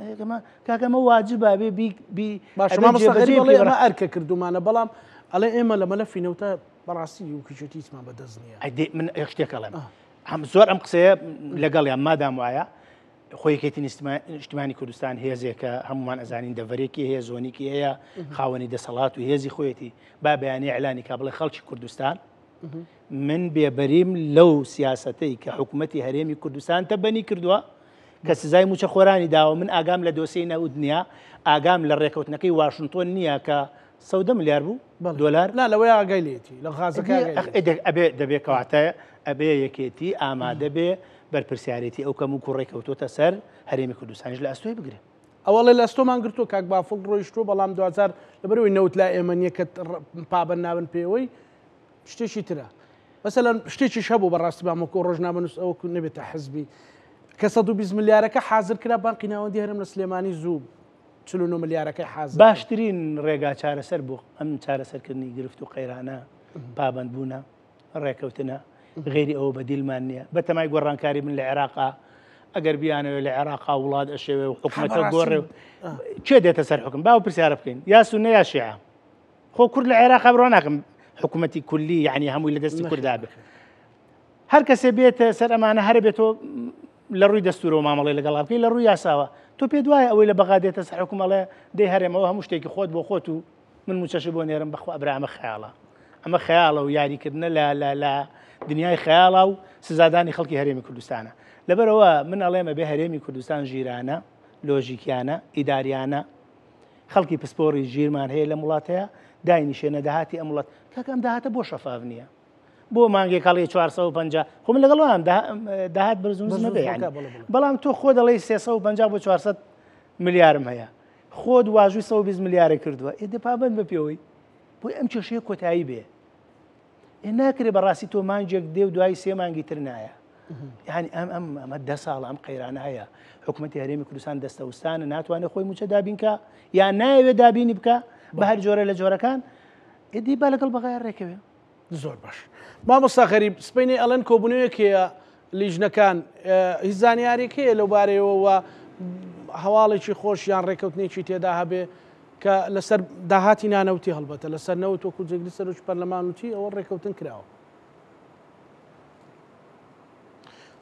کاکەمە واجبە بێ بی بی باشە مامۆستا غەریب ئەڵێ ئێمە ئەرکە کردومانە بەڵام ئەڵێ ئێمە لە مەلەفی نەوتە بەڕاستی یوکیچێتی هیچمان بەدەست نییە. ئەدی من شتێک ئەڵێم هەم زۆر ئەم قسەیە لەگەڵیان مادام وایە خۆ یەکێتی نیشتمانی کوردستان هێزێکە هەمومان ئەزانین دەڤەرێکی هەیە زۆنیکی هەیە خاوەنی دەسەڵات و هێزی خۆیەتی با بەیانی ئەلانی کا بڵێ خەڵکی کوردستان من بێبەریم لەو سیاسەتەی کە حکوومەتی هەرێمی کوردستان تەبەنی کردووە کە سزای موچە خۆرانی داوە من ئاگام لە دۆسیەی نەوت نییە ئاگام لە ڕێکەوتنەکەی واشنگتۆن نییە کە سەودە ملیار بوو دۆلار نا لەوەی ئاگای لێتی لە غازەکە ئەبێ دەبێ کەواتە ئەبێ یەکێتی ئامادە بێ بەرپرسیارێتی ئەو کەم و کوڕێک کەوتۆتە سەر هەرێمی کوردستانیش لە ئەستۆی بگرێ. ئەوەڵێ لە ئەستۆمان گرتووە کاک بافڵ ڕۆیشتووە بەڵام دواجار لەبەرەوەی نەوت لای ئێمە نییە کە پابەند نابن پێوەی شتێکی ترە مەسەلەن شتێکیش هەبوو بەڕاستی بام وەکو ڕۆژنامەنووس ئەوەکو نەبێتە حزبی کە 120 ملیارەکە حاضر کرا بانقی ناوەندی هەرێم لە سلێمانی زوو 49 ملیارەکەی حاضر باشترین ڕێگا چارەسەر بۆ ئەم چارەسەرکردنی گرفت و قەیرانە پابەندبوونە ڕێکەوتنە غێری ئەوە بەدیلمان نییە بەتەمای گۆڕانکاری بن لە عێراقا ئەگەر بیانەوێت لە عێراقا وڵات ئەشێوێ و حکومەتە گۆڕێ و کێ دێتە سەر حکم باو پرسیارە بکەین یا سونە یا شیعە خۆ کورد لە عێراقا بڕوا ناکەم حکوومەتی کولی یعنی هەمووی لە دەستی کوردا بێت هەر کەسێ بێتە سەر ئەمانە هەر بێتەوە لە ڕووی دەستورەوە مامەڵی لەگەڵا بکەی لە ڕووی یاساوە تۆ پێ دوایە ئەوەی لە بەغا دێتە سەر حکوم ئەڵێ دەی هەرێمەوە هەموو شتێکی خۆت بۆ خۆت و من موچەشی بۆ نێرم بەخوا برا ئەمە خەیاڵە ئەمە خەیاڵە و یاریکردنە لە لە لە دنیای خەیاڵە و سزادانی خەڵکی هەرێمی کوردستانە لەبەرەوە من ئەڵێمە بێ هەرێمی کوردستان ژیرانە لۆژیکیانە ئیداریانە خەڵکی پسپۆڕی ژیرمان هەیە لەم وڵاتەیە داینیشێنە داهاتی ئەم وڵات کاکە ئەم داهاتە بۆ شەفاف نییە بۆ مانگێک هەڵی 450 خۆ من لەگەڵ وام داهات بەرز و نزم نەبێ یعنی. بەڵام تۆ خۆ دەڵێی 350 بۆ 400 ملیارم هەیە خۆت واژووی 120 ملیارە کردووە ئێ دە پابند بە پێوەی بۆی ئەم کێشەیە کۆتایی بێ ئێ ناکرێ بەڕاستی تۆ مانگێک دێ و دوای سێ مانگی تر نایە یعنی ئەم ئەم ئەمە دە ساڵ ئەم قەیرانە هەیە حکوومەتی هەرێمی کوردستان دەستەوستانە ناتوانێت خۆی موچە دابینکە یان نایەوێت دابینی بکە بە هەر جۆرە لە جۆرەکان ئێدی با لەگەڵ بەغای ڕێکەوێ زۆر باش مامۆستا غەریب سبەینێ ئەڵێن کۆبوونەوەیەک هەیە لیژنەکان هیچ زانیارێک هەیە لەو بارەیەوە و هەواڵێکی خۆش یان ڕێککەوتنێکی تێدا هەبێ کە لەسەر داهاتی نانەوتی هەڵبەتە لەسەر نەوت وەکو جێگری سەرۆکی پەرلەمان وتی ئەوە ڕێککەوتن کراوە.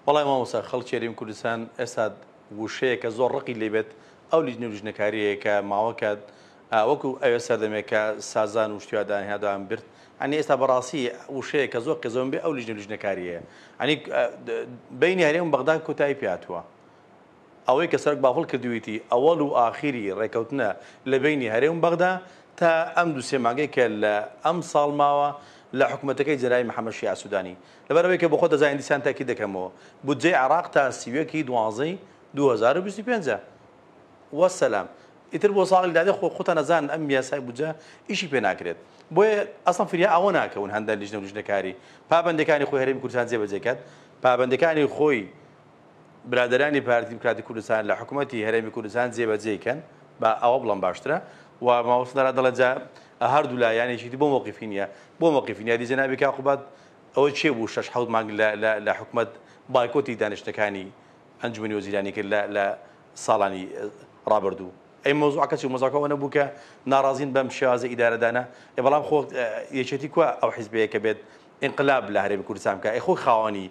وەڵای مامۆستا خەڵکی هەرێمی کوردستان ئێستا وشەیە کە زۆر ڕقی لێ بێت ئەو لیژنە و لیژنەکاریەیە کە ماوەکە وەکو ئەوێ سەردەمێک کە سازان و شتیوا دانهێنا دایان برد ئەنی ئێستا بەڕاستی وشەیە کە زۆر قێزەون بێ ئەو لیژنە و لیژنەکاریەیە ئەنی بینی هەرێم و بەغدا کۆتایی پێهاتووە ئەوەی کە سەرۆک بافڵ کردوویەتی ئەوەڵ و ئاخیری ڕێکەوتنە لە بەینی هەرێم و بەغدا تا ئەم دوو سێ مانگەی کە لە ئەم ساڵ ماوە لە حکومەتەکەی جەنابی محەمەد شیاع سودانی. لەبەر ئەوەی کە بۆ خۆت دەزانی دیسان تەئکید دەکەمەوە بودجەی عێراق تا 31 ی دوانزەی 2025 ە. وەسەلام. ئیتر بۆ ساڵی دادێ خۆ خۆتان ئەزانن ئەم یاسای بودجە ئیشی پێ ناکرێت. بۆیە ئەسڵەن فریا ئەوە ناکەون هەندە لیژنە و لیژنەکاری پابەندیەکانی خۆی هەرێمی کوردستان جێبەجێ کات پابەندیەکانی خۆی برادەرانی پارتی دیموکراتی کوردستان لە حکومەتی هەرێمی کوردستان جێبەجێی کەن با ئەوە بڵێم باشترە و مامۆستا دارا دەڵێت جا هەردوو لا یان یەکێتی بۆ مەوقیفی نییە بۆ مەوقیفی نییە دی جەنابی کاک قوباد ئەوە کێ بوو شەش حەوت مانگ لە لە لە حکومەت بایکۆتی دانیشتنەکانی ئەنجومەنی وەزیرانی کرد لە لە ساڵانی ڕابردوو ئەی مەوزوعەکە چی مەوزوعەکە ئەوە نەبوو کە ناڕازین بەم شێوازە ئیدارەدانە ئێ بەڵام خۆ یەکێتی کوا ئەو حیزبەیە کە بێت ئینقلاب لە هەرێمی کوردستان بکا ئەی خۆی خاوەنی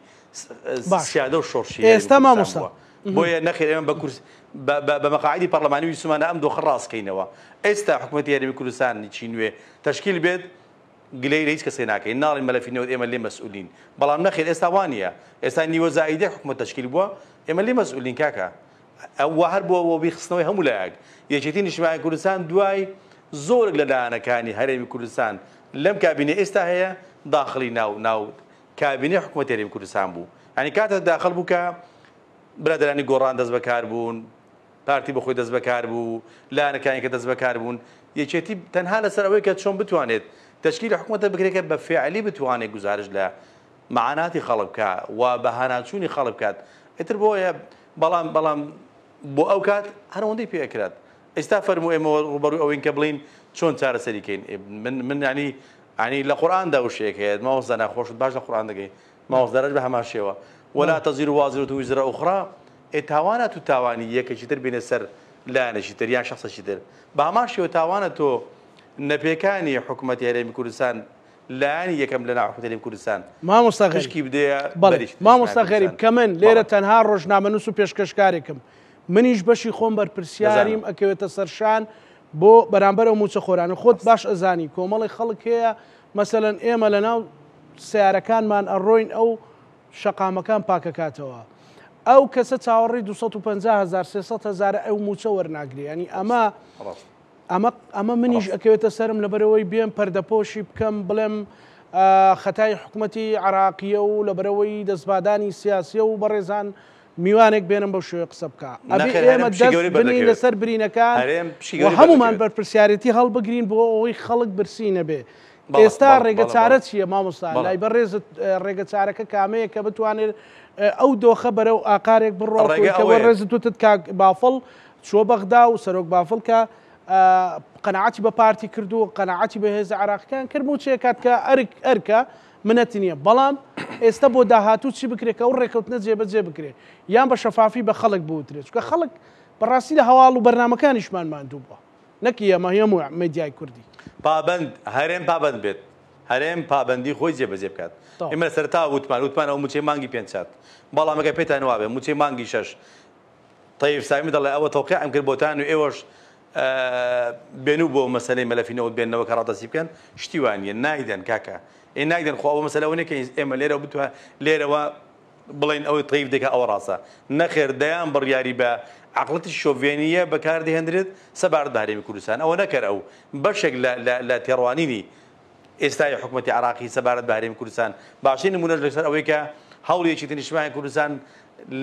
باش سیادە و شۆڕشی هەرێمی ئێستا کوردستان مامۆستا بووە بۆیە نەخێر ئێمە بە کورس بە بە بە مەقاعیدی پەرلەمانی ویستومانە ئەم دۆخە ڕاست کەینەوە ئێستا حکومەتی هەرێمی کوردستان چی نوێ تەشکیل بێت گلەیی لە هیچ کەسێ ناکەین ناڵێین مەلەفی نەوت ئێمە لێ مەسئولین بەڵام نەخێر ئێستا وا نییە ئێستا نیوە زائیدێک حکومەت تەشکیل بووە ئێمە لێ مەسئولین کاکە وە هەر بۆ وەبیرخستنەوەی هەموو لایەک، یەکێتی نیشتمانی کوردستان دوای زۆرێک لە لایەنەکانی هەرێمی کوردستان لەم کابینەی ئێستا هەیە داخڵی ناو ناو کابینەی حکومەتی هەرێمی کوردستان بوو. یانی کاتێک داخڵ بوو کە برادەرانی گۆڕان دەست بەکار بوون، پارتی بۆ خۆی دەست بەکار بوو، لایەنەکانی کە دەست بەکار بوون. یەکێتی تەنها لەسەر ئەوەی کە چۆن بتوانێت تەشکیلی حکومەتە بکرێت کە بە فیعلی بتوانێت گوزارشت لە مەعاناتی خەڵک بکا و بە هاناچوونی خەڵک بکات ئیتر بۆیە بەڵام بەڵام بۆ ئەو کات هەر ئەوەندەی پێ ئەکرات ئێستا فەرموو ئێمە ڕووبەڕووی ئەوەین کە بڵێین چۆن چارەسەری کەین من من ینی ینی لە قورئاندا وشەیەک هەیە مامۆستا ناخۆشت باش لە قورئان دەگەی مامۆستا دەرەج بە هەمان شێوە ولا تزر وازرة وزر أخرى ئێ تاوانە تو تاوانی یەکێکی تر بینە سەر لایەنێکی تر یان شخصێکی تر بە هەمان شێوە تاوانە تۆ نەپێکانی حکوومەتی هەرێمی کوردستان لایەنی یەکەم لە ناو حکومەتی هەرێمی کوردستان مامۆستا غەریب پشکی بدەیە بەڵێ بەریش نیشتمانی مامۆستا غەریب کوردستان کە من لێرە بەڵێ تەنها ڕۆژنامەنووس و پێشکەشکارێکم منیش بەشی خۆم بەرپرسیاریم دەزانم ئەکەوێتە سەرشان بۆ بەرامبەر ئەو موچەخۆرانە خۆت ڕاستە باش ئەزانی کۆمەڵی خەڵک هەیە مەسەلەن ئێمە لەناو سیارەکانمان ئەڕۆین ئەو شەقامەکان پاکەکاتەوە ئەو کەسە چاوەڕێی 250 هزار 300 هزار ئەو موچە وەرناگرێ ینی ئەمە ڕاستە ڕاستە. ئەمە ئەمە منیش ئەکەوێتە سەرم لەبەرەوەی بێم پەردەپۆشی بکەم بڵێم خەتای حکوومەتی عراقیە و لەبەرەوەی دەستبادانی سیاسیە و بەڕێزان میوانێک بێنم بەو شێوەیە قسە بکا ئەبێ ئێمە دەست بنێین لەسەر برینەکان و هەمومان بەرپرسیارێتی هەڵبگرین بۆ ئەوەی خەڵک برسی نەبێ ئێستا ڕێگە چارە چییە مامۆستا لای بەڕێزت ڕێگە چارەکە کامەیە کە بتوانێت ئەو دۆخە بەرەو ئاقارێک بڕۆ ڕێزت وتت کاک بافڵ چوە بەغدا و سەرۆک بافڵ کە قەناعەتی بە پارتی کردو قەناعەتی بە هێزە عراقەکان کرد موچەیە کات کە ئەرک ئەرکە منەتی نییە بەڵام ئێستا بۆ داهاتوو چی بکرێت کە ئەو ڕێکەوتنە جێبەجێ بکرێت یان بە شەفافی بە خەڵک بوترێت چونکە خەڵک بەڕاستی لە هەواڵ و بەرنامەکانیشمان ماندوو بووە نەک ئێمە هەموو میدیای کوردی. پابەند هەرێم پابەند بێت هەرێم پابەندی خۆی جێبەجێ بکات ئێمە لە سەرەتاوە وتمان وتمان ئەو موچەی مانگی پێنج هات بەڵام ئەگەر پێتان وابێ موچەی مانگی شەش تەیف سامی دەڵێ ئەوە تەوقیعم کرد بۆتان و ئێوەش بێنو بۆ مەسەلەی مەلەفی نەوت بێنەوە کە ڕادەستی بکەن شتی وا نییە نایدەن کاکە ئێ نایدەن خۆ ئەوە مەسەلە ئەوە نییە کە ئێمە لێرەوە بتوان لێرەوە بڵێن ئەوەی تەیف دەکا ئەوە ڕاستە نەخێر دەیان بڕیاری بە عەقڵەتی شۆڤێنییە بەکاردەهێندرێت سەبارەت بە هەرێمی کوردستان ئەوە نەکەر ئەو بەشێک لە لە تێڕوانینی ئێستای حکومەتی عێراقی سەبارەت بە هەرێمی کوردستان، باشترین نموونەش لەسەر ئەوەی کە هەوڵی یەکێتی نیشتمانی کوردستان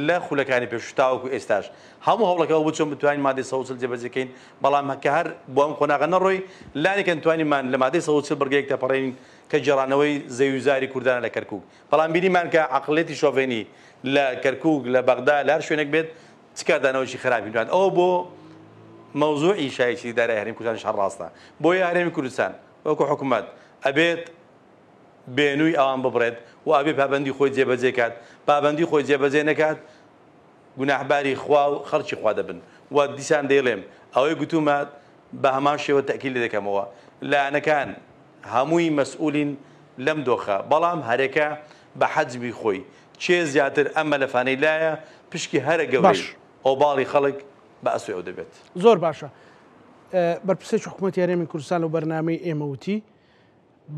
لە خولەکانی پێشوو تاوەکو ئێستاش هەموو هەوڵەکە ئەوە بوو چۆن بتوانین مادەی 140 جێبەجێ کەین، بەڵام کە هەر بۆ ئەم قۆناغە نەڕۆی لانیکەم توانیمان لە مادەی 140 بڕگەیەک تێپەڕێنین کە گێڕانەوەی زەوی و زاری کوردانە لە کەرکووک، بەڵام بینیمان کە عەقڵیەتی شۆڤێنی لە کەرکووک، لە بەغدا، لە هەر شوێنێک بێت چ کاردانەوەیەکی خراپی نواند، ئەوە بۆ مەوزوعی شایستەی دارای هەرێمی کوردستانیش هەر ڕاستە، بۆیە هەرێمی کوردستان وەکو حکومەت ئەبێت بێنووی ئەوان ببڕێت و ئەبێ پابەندی خۆی جێبەجێ کات، پابەندی خۆی جێبەجێ نەکات گوناحباری خوا و خەڵکی خوا دەبن و دیسان دەیڵێم ئەوەی گوتوومە بە هەمان شێوە تەئکید لێ دەکەمەوە لایەنەکان هەمووی مەسئولین لەم دۆخە بەڵام هەرێکە بە حەجمی خۆی کێ زیاتر ئەم مەلەفانەی لایە پشکی هەرە گەورەی باش. ئۆباڵی خەڵک بە ئەستۆی ئەو دەبێت. زۆر باشە. بەرپرسێکی حکومەتی هەرێمی کوردستان لەو بەرنامەی ئێمە وتی،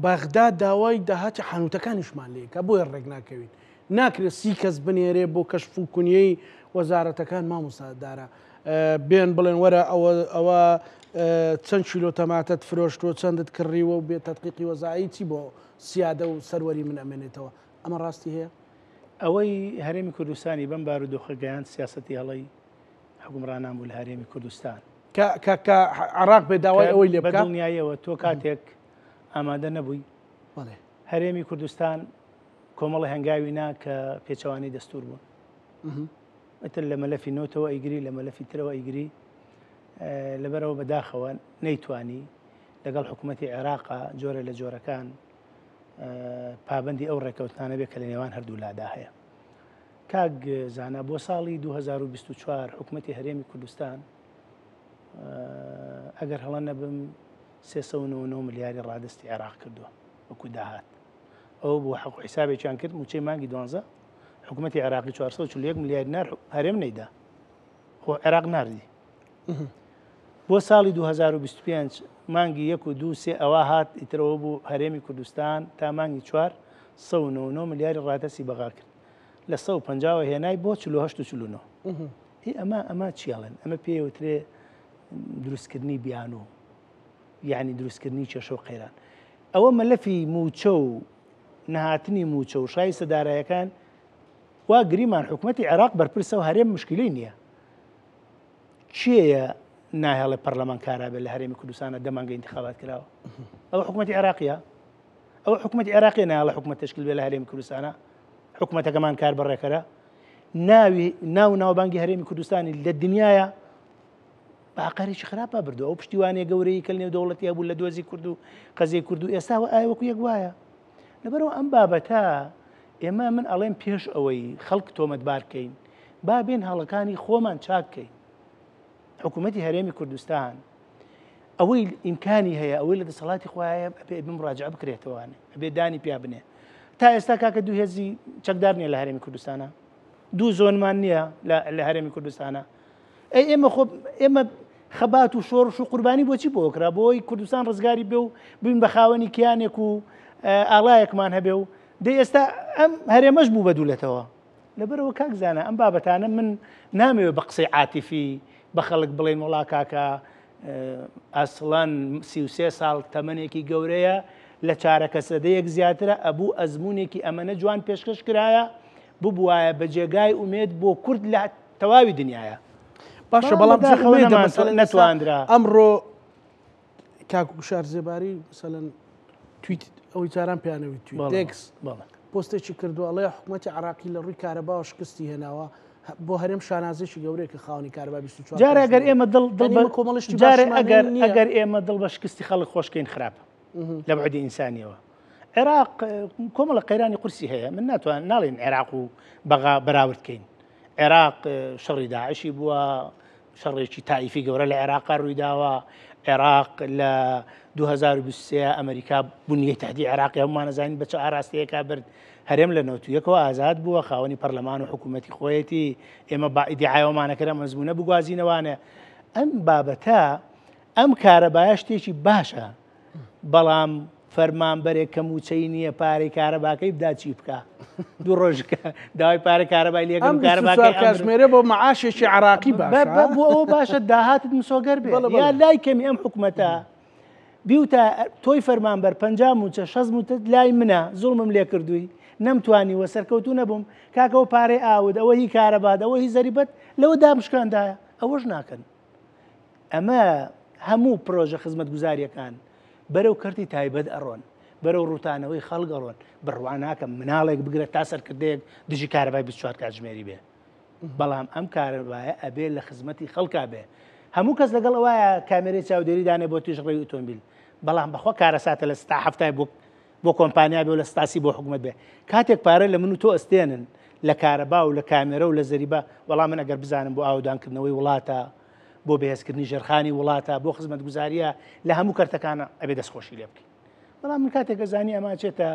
بەغدا داوای داهاتی حانووتەکانیشمان لێ کە بۆیە ڕێک ناکەوین. ناکرێت سی کەس بنێرێ بۆ کەشف و کونیەی وەزارەتەکان مامۆستا دارا بێن بڵێن وەرە ئەوە ئەوە چەند کیلۆ تەماتەت فرۆشتووە چەندت کڕیوە و بێ تەدقیقی وەزایی چی بۆ سیادە و سەروەری من ئەمێنێتەوە ئەمە ڕاستی هەیە؟ ئەوەی هەرێمی کوردستانی بەم بارودۆخە گەیاند سیاسەتی هەڵەی حوکمڕانان بوو لە هەرێمی کوردستان. کە کە کە عێراق بێ داوای ئەوەی لێ بە بکا. دڵنیاییەوە تۆ کاتێک ئامادە نەبووی بەڵێ. هەرێمی کوردستان کۆمەڵی هەنگاوی نا کە پێچەوانەی دەستور بوون. ئیتر لە مەلەفی نەوتەوە ئەیگری لە مەلەفی ترەوە ئەیگری لەبەرەوە بەداخەوە نەیتوانی لەگەڵ حکوومەتی عێراقا جۆرە لە جۆرەکان پابەندی ئەو ڕێکەوتنانە بێت کە لە نێوان هەردوو لادا هەیە. کاک زانا بۆ ساڵی 2024 حکوومەتی هەرێمی کوردستان ئەگەر هەڵە نەبم 399 ملیاری ڕادستی عێراق کردووە وەکو داهات ئەوە بۆ حەق و حیسابێکیان کرد موچەی مانگی دوانزە حکوومەتی عێراقی 441 ملیار نار هەرێم نەیدا خۆ عێراق ناردی بۆ ساڵی 2025 مانگی یەک و دوو سێ ئەوە هات ئیترەوە بوو هەرێمی کوردستان تا مانگی چوار 199 ملیاری ڕادەستی بەغا کرد لە 150 هێنای بۆ 48 و 49 ئەی ئەمە ئەمە چیاڵێن ئەمە پێوترێ دروستکردنی بیانوو یعنی دروستکردنی کێشە و قەیران ئەوە مەلەفی موچە و نەهاتنی موچە و شایستە دارایەکان وا گریمان حکومەتی عێراق بەرپرسە و هەرێم مشکلەی نییە کێیە ناهێڵێ پەرلەمان کارا بێت لە هەرێمی کوردستانە دە مانگە ئینتخابات کراوە ئەوە حکومەتی عێراقیە ئەوە حکومەتی عێراقی ناڵە حکومەت تشکیل بێ لە هەرێمی کوردستانە حکومەتەکەمان کار بەڕێکەرە ناوی ناو ناوبانگی هەرێمی کوردستانی لە دنیاە بە ئاقارێکی خراپە بردو ئەو پشتیوانیە گەورەی کە نێو دەوڵەتی هەبوو لە دۆزی کورد و قەزیەی کورد و ئێستا ئایا وەکو یەک وایە لەبەرەوە ئەم بابەتە ئێمە من ئەڵێم پێش ئەوەی خەڵک تۆمەتبار کەین با بێن هەڵەکانی خۆمان چاک کەین حکوومەتی هەرێمی کوردستان ئەوەی ئیمکانی هەیە ئەوەی لە دەسەڵاتی خۆیان ئەبێ بمڕاجع بکرێتەوانێ ئەبێ دانی پیا بنێ تا ئێستا کاکە دوو هێزی چەکدار نییە لە هەرێمی کوردستانە دوو زۆنمان نییە لە هەرێمی کوردستانە ئەی ئێمە خۆ ئێمە خەبات و شۆڕش و قوربانی بۆچی بۆ کرا بۆی کوردستان ڕزگاری بێ و بین بە خاوەنی کیانێک و ئاڵایەکمان هەبێ و دەی ئێستا ئەم هەرێمەش بوو بە دوولەتەوە لەبەرەوە کاک زانە ئەم بابەتانە من نامەوێ بە قسەی عاتیفی بە خەڵک بڵێن وڵا کاکە ئەسڵەن 33 ساڵ تەمەنێکی گەورەیە لە چارەکە سەدەیەک زیاترە ئەبوو ئەزمونێکی ئەمەنە جوان پێشکەش کرایە ببوایە بە جێگای ئومێد بۆ کورد لە تەواوی دنیاە. باشە بەڵام نەتواندرا ئەمڕۆ کاک گوشار زێباری مەسەلەن تویت ئەوەی جاران پێیانەوی تویت تێکس پۆستێکی کردو ئەڵێ حکوومەتی عراقی لە ڕووی کارەباوە شکستی هێناوە بۆ هەرێم شانازێکی گەورەیە کە خاوەنی کارەبا 24 جارێ ئەگەر ئێمە دڵ دڵ بە کۆمەڵشتی جارێ ئەگەر ئەگەر ئێمە دڵ بە شکستی خەڵک خۆشکەین خراپە لە بعدی ئینسانیەوە عێراق کۆمەڵە قەیرانی قورسی هەیە من ناتوان ناڵێن عێراق و بەغا بەراورد کەین عێراق شەڕی داعشی بووە شەڕێکی تائیفی گەورە لە عێراقا ڕوویداوە، عێراق لە 2023 ئەمریکا بنیەی تەحدی عێراقی هەموومان ئەزانین بە چ ئاراستەیەکا برد، هەرێم لە 91ەوە ئازاد بووە، خاوەنی پەرلەمان و حکوومەتی خۆیەتی، ئێمە با ئیدیعای ئەوەمان ئەکرد ئەم ئەزموونە بگوازینەوانێ. ئەم بابەتە ئەم کارەبایە شتێکی باشە، بەڵام فەرمانبەرێک کە مووچەی نییە پارەی کارەباکەی بدا چی بکا؟ دوو ڕۆژ داوای پارە کارەبای لێکەم کارەباکەی کاتژمێرە بۆ معاشێکی عراقی باشە بۆ ئەوە باشە داهاتت مسۆگەر بێ یا لای کەمی ئەم حکومەتە بیوتە تۆی فەرمانبەر پ موچە شەز موتت لای منە زوڵمم لێ کردووی نەمتوانی وە سەرکەوتو نەبووم کاکەەوە پارەی ئاود ئەوە هی کارەبات ئەوە هی زەریبەت لەوە دامشکاندایە ئەوەش ناکەن ئەمە هەموو پرۆژە خزمەتگوزاریەکان بەرەو کەرتی تایبەت ئەڕۆن، بەرەو ڕووتانەوەی خەڵک ئەڕۆن، بڕوا ناکەم مناڵێک بگرە تا سەرکردەیەک دژی کارەبای 24 کاتژمێری بێ. بەڵام ئەم کارەبایە ئەبێ لە خزمەتی خەڵکا بێ. هەموو کەس لەگەڵ ئەوایە کامێرەی چاودێری دانێ بۆ تیژڕەوی ئۆتۆمبیل، بەڵام بەخوا کارەساتە لە ستا حەفتای بۆ بۆ کۆمپانیا بێ و لە ستاسی بۆ حکومەت بێ. کاتێک پارە لە من و تۆ ئەستێنن لە کارەبا و لە کامێرە و لە زەریبە، وەڵا من ئەگەر بزانم بۆ ئاوەدانکردنەوەی وڵاتە، بۆ بەهێزکردنی ژێرخانی وڵاتە، بۆ خزمەتگوزارییە لە هەموو کەرتەکانە، ئەبێ دەستخۆشی لێ بکەین. بەڵام من کاتێک ئەزانی ئەمە ئەچێتە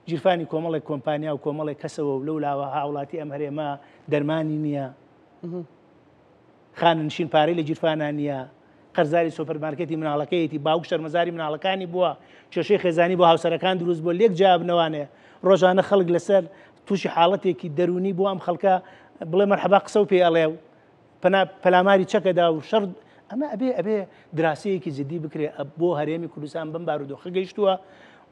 گیرفانی کۆمەڵێک کۆمپانیا و کۆمەڵێک کەسەوە و لەو لاوە هاوڵاتی ئەم هەرێمە دەرمانی نییە، خانەنشین پارەی لە گیرفانا نییە، قەرزاری سۆپەرمارکێتی مناڵەکەیەتی، باوک شەرمەزاری مناڵەکانی بووە، کێشەی خێزانی بۆ هاوسەرەکان دروست بووە، لێک جیابنەوانێ، ڕۆژانە خەڵک لەسەر تووشی حاڵەتێکی دەروونی بوو ئەم خەڵکە بڵێ مەرحەبا قسە و پێ ئەڵێ و پەنا پەلاماری چەکەدا و شەڕ ئەمە ئەبێ ئەبێ دراسەیەکی جدی بکرێ بۆ هەرێمی کوردستان بەم بارودۆخە گەیشتووە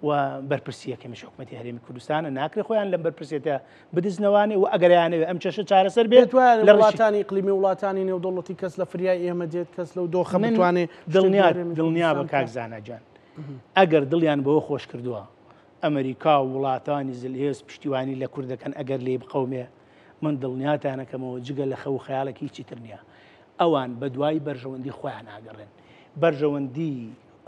و بەرپرسیەکەمیش حکومەتی هەرێمی کوردستانە ناکرێ خۆیان لەم بەرپرسێتە بدزنەوانێ و ئەگەریانەوێ ئەم کێشە چارەسەر بێت لە وڵاتانی ئیقلیمی وڵاتانی نێودەوڵەتی کەس لە فریای ئێمە دێت کەس لەو دۆخە بتوانێ دڵنیا دڵنیا بە کاک زانا گیان ئەگەر دڵیان بەوە خۆش کردووە ئەمریکا و وڵاتانی زلهێز پشتیوانی لە کورد دەکەن ئەگەر لێی بقەومێ من دڵنیاتانەکەمەوە جگە لە خەو و خەیاڵێک هیچی تر نییە. ئەوان بەدوای بەرژەوەندی خۆیان ئاگەڕێن. بەرژەوەندی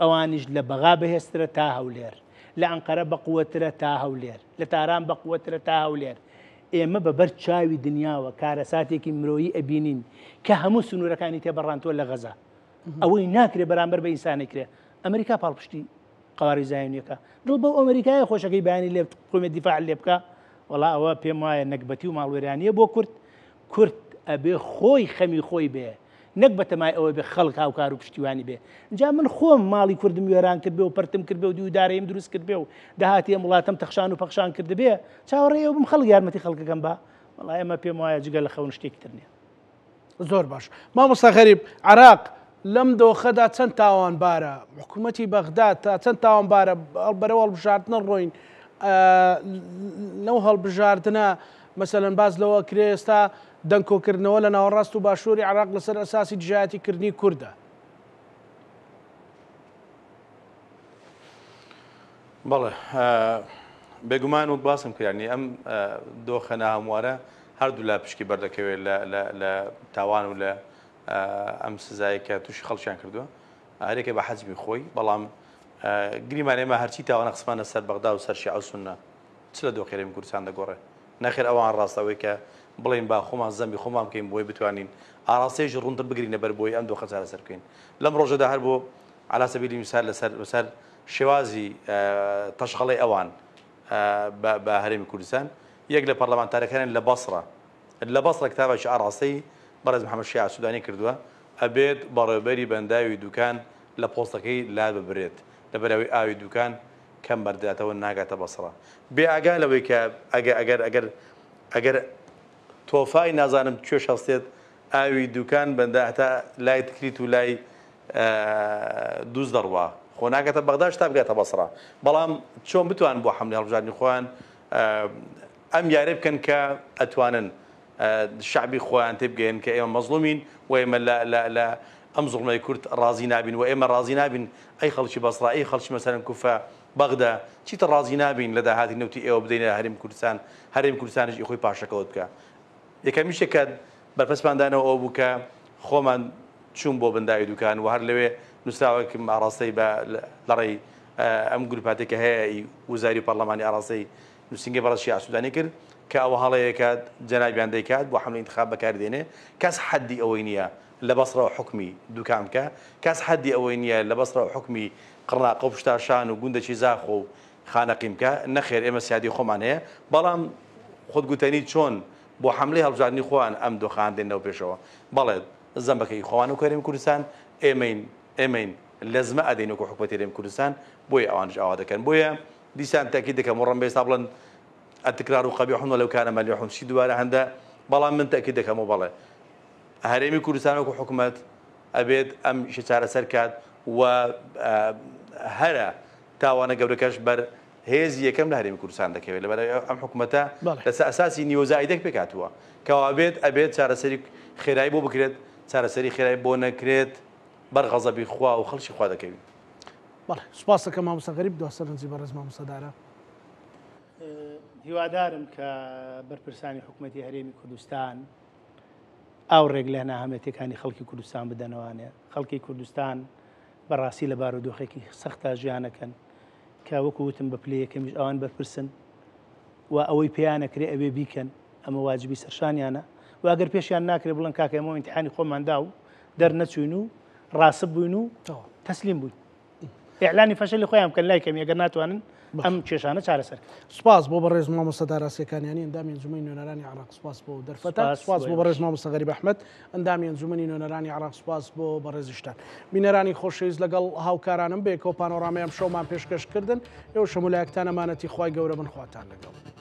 ئەوانیش لە بەغا بەهێزترە تا هەولێر. لە ئەنقەرە بەقوەترە تا هەولێر. لە تاران بەقوەترە تا هەولێر. ئێمە بە بەر چاوی دنیاوە کارەساتێکی مرۆیی ئەبینین کە هەموو سنوورەکانی تێبەڕاندووە لە غەزە. ئەوەی ناکرێ بەرامبەر بە ئینسانێک کرێ. ئەمریکا پاڵپشتی قەوارەی زایۆنیەکە دڵ بەو ئەمریکایە خۆشەکەی بەیانی لێ قومێ دیفاع لێ بکە وەڵا ئەوە پێم وایە نەگبەتی و ماڵوێرانیە بۆ کورد کورد ئەبێ خۆی خەمی خۆی بێ نەک بەتەمای ئەوە بێ خەڵک هاوکار و پشتیوانی بێ جا من خۆم ماڵی کوردم وێران کرد بێ و پرتم کرد بێ و دیودارەیم دروست کرد بێ و داهاتی ئەم وڵاتەم تەخشان و پەخشان کرد بێ چاوەڕێ ئەو بم خەڵک یارمەتی خەڵکەکەم بە وەڵا ئێمە پێم وایە جگە لە خەون شتێکی تر نییە زۆر باش مامۆستا غەریب عراق لەم دۆخەدا چەند تاوانبارە حکوومەتی بەغدا تا چەند تاوانبارە بەرەو هەڵبژاردنە ڕۆین لەو هەڵبژاردنە مەسەلەن باز لەوە کرێ ئێستا دەنگکۆکردنەوە لە ناوەڕاست و باشووری عراق لەسەر ئەساسی دژایەتی کردنی کوردە. بەڵێ بێگومان وەک باسم کرد یانی ئەم دۆخە ناهەموارە هەردوولا پشکی بەردەکەوێت لە تاوان و لە ئەم سزایە کە تووشی خەڵکیان کردووە هەرێکە بە حەجمی خۆی بەڵام گریمان ئێمە هەرچی تاوانە قسمانە سەر بەغدا و سەر شیعە و سوننە چ لە دۆخی هەرێمی کوردستان دەگۆڕێ نەخێر ئەوان ڕاست ئەوەی کە بڵێین با خۆمان زەمی خۆمان بکەین بۆی بتوانین ئاراستەیەکی ڕوونتر بگرینە بەر بۆی ئەم دۆخە چارەسەر بکەین لەم ڕۆژەدا هەر بۆ علی سبیل المثال لەسەر لەسەر شێوازی تەشخەڵەی ئەوان بە هەرێمی کوردستان یەک لە پەرلەمانتارەکانیان لە بەسڕە لە بەسڕە کتابێکی ئاڕاستەی بەڕێز محەمەد شیاع سودانی کردووە ئەبێت بەڕێوبەری بەنداوی دوکان لە پۆستەکەی لاببرێت لەبەرئەوەی ئاوی دوکان کەم بەردراتەوە ناگاتە بەسڕە بێ ئاگا لەوەی کە ئەگەر ئەگەر ئەگەر ئەگەر تۆفای نازانم کوێش هەستێت ئاوی دوکان بەندە هەتا لای تکریت و لای. دووز دەڕوا خۆ ناگاتە بەغداش تا بگاتە بەسڕە بەڵام چۆن بتوان بۆ حەملی هەڵبژاردنی خۆیان ئەم یارە بکەن کە ئەتوانن شەعبی خۆیان تێبگەیەنن کە ئێمە مەزڵومین و ئێمە لە لە لە ئەم زوڵمەی کورد ڕازی نابین و ئێمە ڕازی نابین ئەی خەڵکی بەسڕە ئەی خەڵکی مەسەلەن کوفە بەغدا چیتر ڕازی نابین لە داهاتی نەوتی ئێوە بدەینە هەرێمی کوردستان هەرێمی کوردستانیش ئی خۆی پاشەکەوت بکا یەکەمین شتێک کە بەرپەرچمان دانەوە ئەوە بوو کە خۆمان چووم بۆ بەنداوی دوکان و هەر لەوێ نووسراوێکم ئاڕاستەی بە لەڕێی ئەم گروپاتێک کە هەیە ئی وزاری و پەرلەمانی ئاڕاستەی نووسینگەی بەڕێز شیاع سوودانی کرد کە ئەوە هەڵەیە کە جەنابیان دەیکات بۆ حەملەی ئینتخاب بەکاری دێنێ، کەس حەدی ئەوەی نییە لە بەسڕەوە حوکمی دوکان بکا، کەس حەدی ئەوەی نییە لە بەسڕەوە حوکمی قڕناقە و پشتاشان و گوندەکی زاخۆ و خانەقین بکا، نەخێر ئێمە سیادەی خۆمان هەیە، بەڵام خۆت گوتەنی چۆن بۆ حەملەی هەڵبژاردنی خۆیان ئەم دۆخانە دێننەوە پێشەوە، بەڵێ زەمبەکە ئی خۆمانە وەکو هەرێمی کوردستان، ئێمەین ئێمەین لەزمە ئەدەین وەکو حکومەتی هەرێمی کوردستان، بۆیە ئەوانیش ئاوا دەکەن، بۆیە دیسان تەئکید دەکەم و ڕەنگە ئێستا بڵێن التکرار قبیح ولو کان ملیح چی دووبارە هەندە بەڵام من تەئکید دەکەم و بەڵێ هەرێمی کوردستان وەکو حکومەت ئەبێت ئەم ئیشە چارەسەر کات و هەرە تاوانە گەورەکەش بەر هێزی یەکەم لە هەرێمی کوردستان دەکەوێت لەبەر ئەم حکومەتە لەسەر ئەساسی نیوە زائیدەک پێکهاتووە کەوابێت ئەبێت چارەسەری خێرایی بۆ بکرێت چارەسەری خێرای بۆ نەکرێت بەر غەزەبی خوا و خەڵکی خوا دەکەوین. بەڵێ سوپاس دەکەم مامۆستا غەریب دوا سەرنجی بەڕێز مامۆستا دارا. هیوادارم کە بەرپرسانی حکوومەتی هەرێمی کوردستان ئاوڕێک لە ناهەمێتەکانی خەڵکی کوردستان بدەنەوانێ خەڵکی کوردستان بەڕاستی لە بارودۆخێکی سەختا ژیانەکەن کە وەکو وتم بە پلەی یەکەمیش ئەوان بەرپرسن و ئەوەی پێیانەکرێ ئەوێ بیکەن ئەمە واجبی سەرشانیانە و ئەگەر پێشیان ناکرێ بڵێن کاکە ئێمە ئیمتیحانی خۆمان دا و دەرنەچوین و ڕاسب بووین و تەسلیم بووین ئیعلانی فەشەلی خۆیان بکەن لای کەمی ئەگەر ناتوانن ئەم کێشانە چارەسەر سپاس بۆ بەڕێز مامۆستا دارا سێکانیانی ئەندامی ئەنجومەنی نوێنەرانی عێراق سپاس بۆ دەرفەتە سپاس بۆ بەڕێز مامۆستا غەریب ئەحمەد ئەندامی ئەنجومەنی نوێنەرانی عێراق سپاس بۆ بەڕێزیشتان بینەرانی خۆشەویست لەگەڵ هاوکارانم بەیەکەوە پانۆرامەی ئەمشەومان پێشکەش کردن ئێوە شەمولایەکتان ئەمانەتی خوای گەورە بن خواتان لەگەڵ.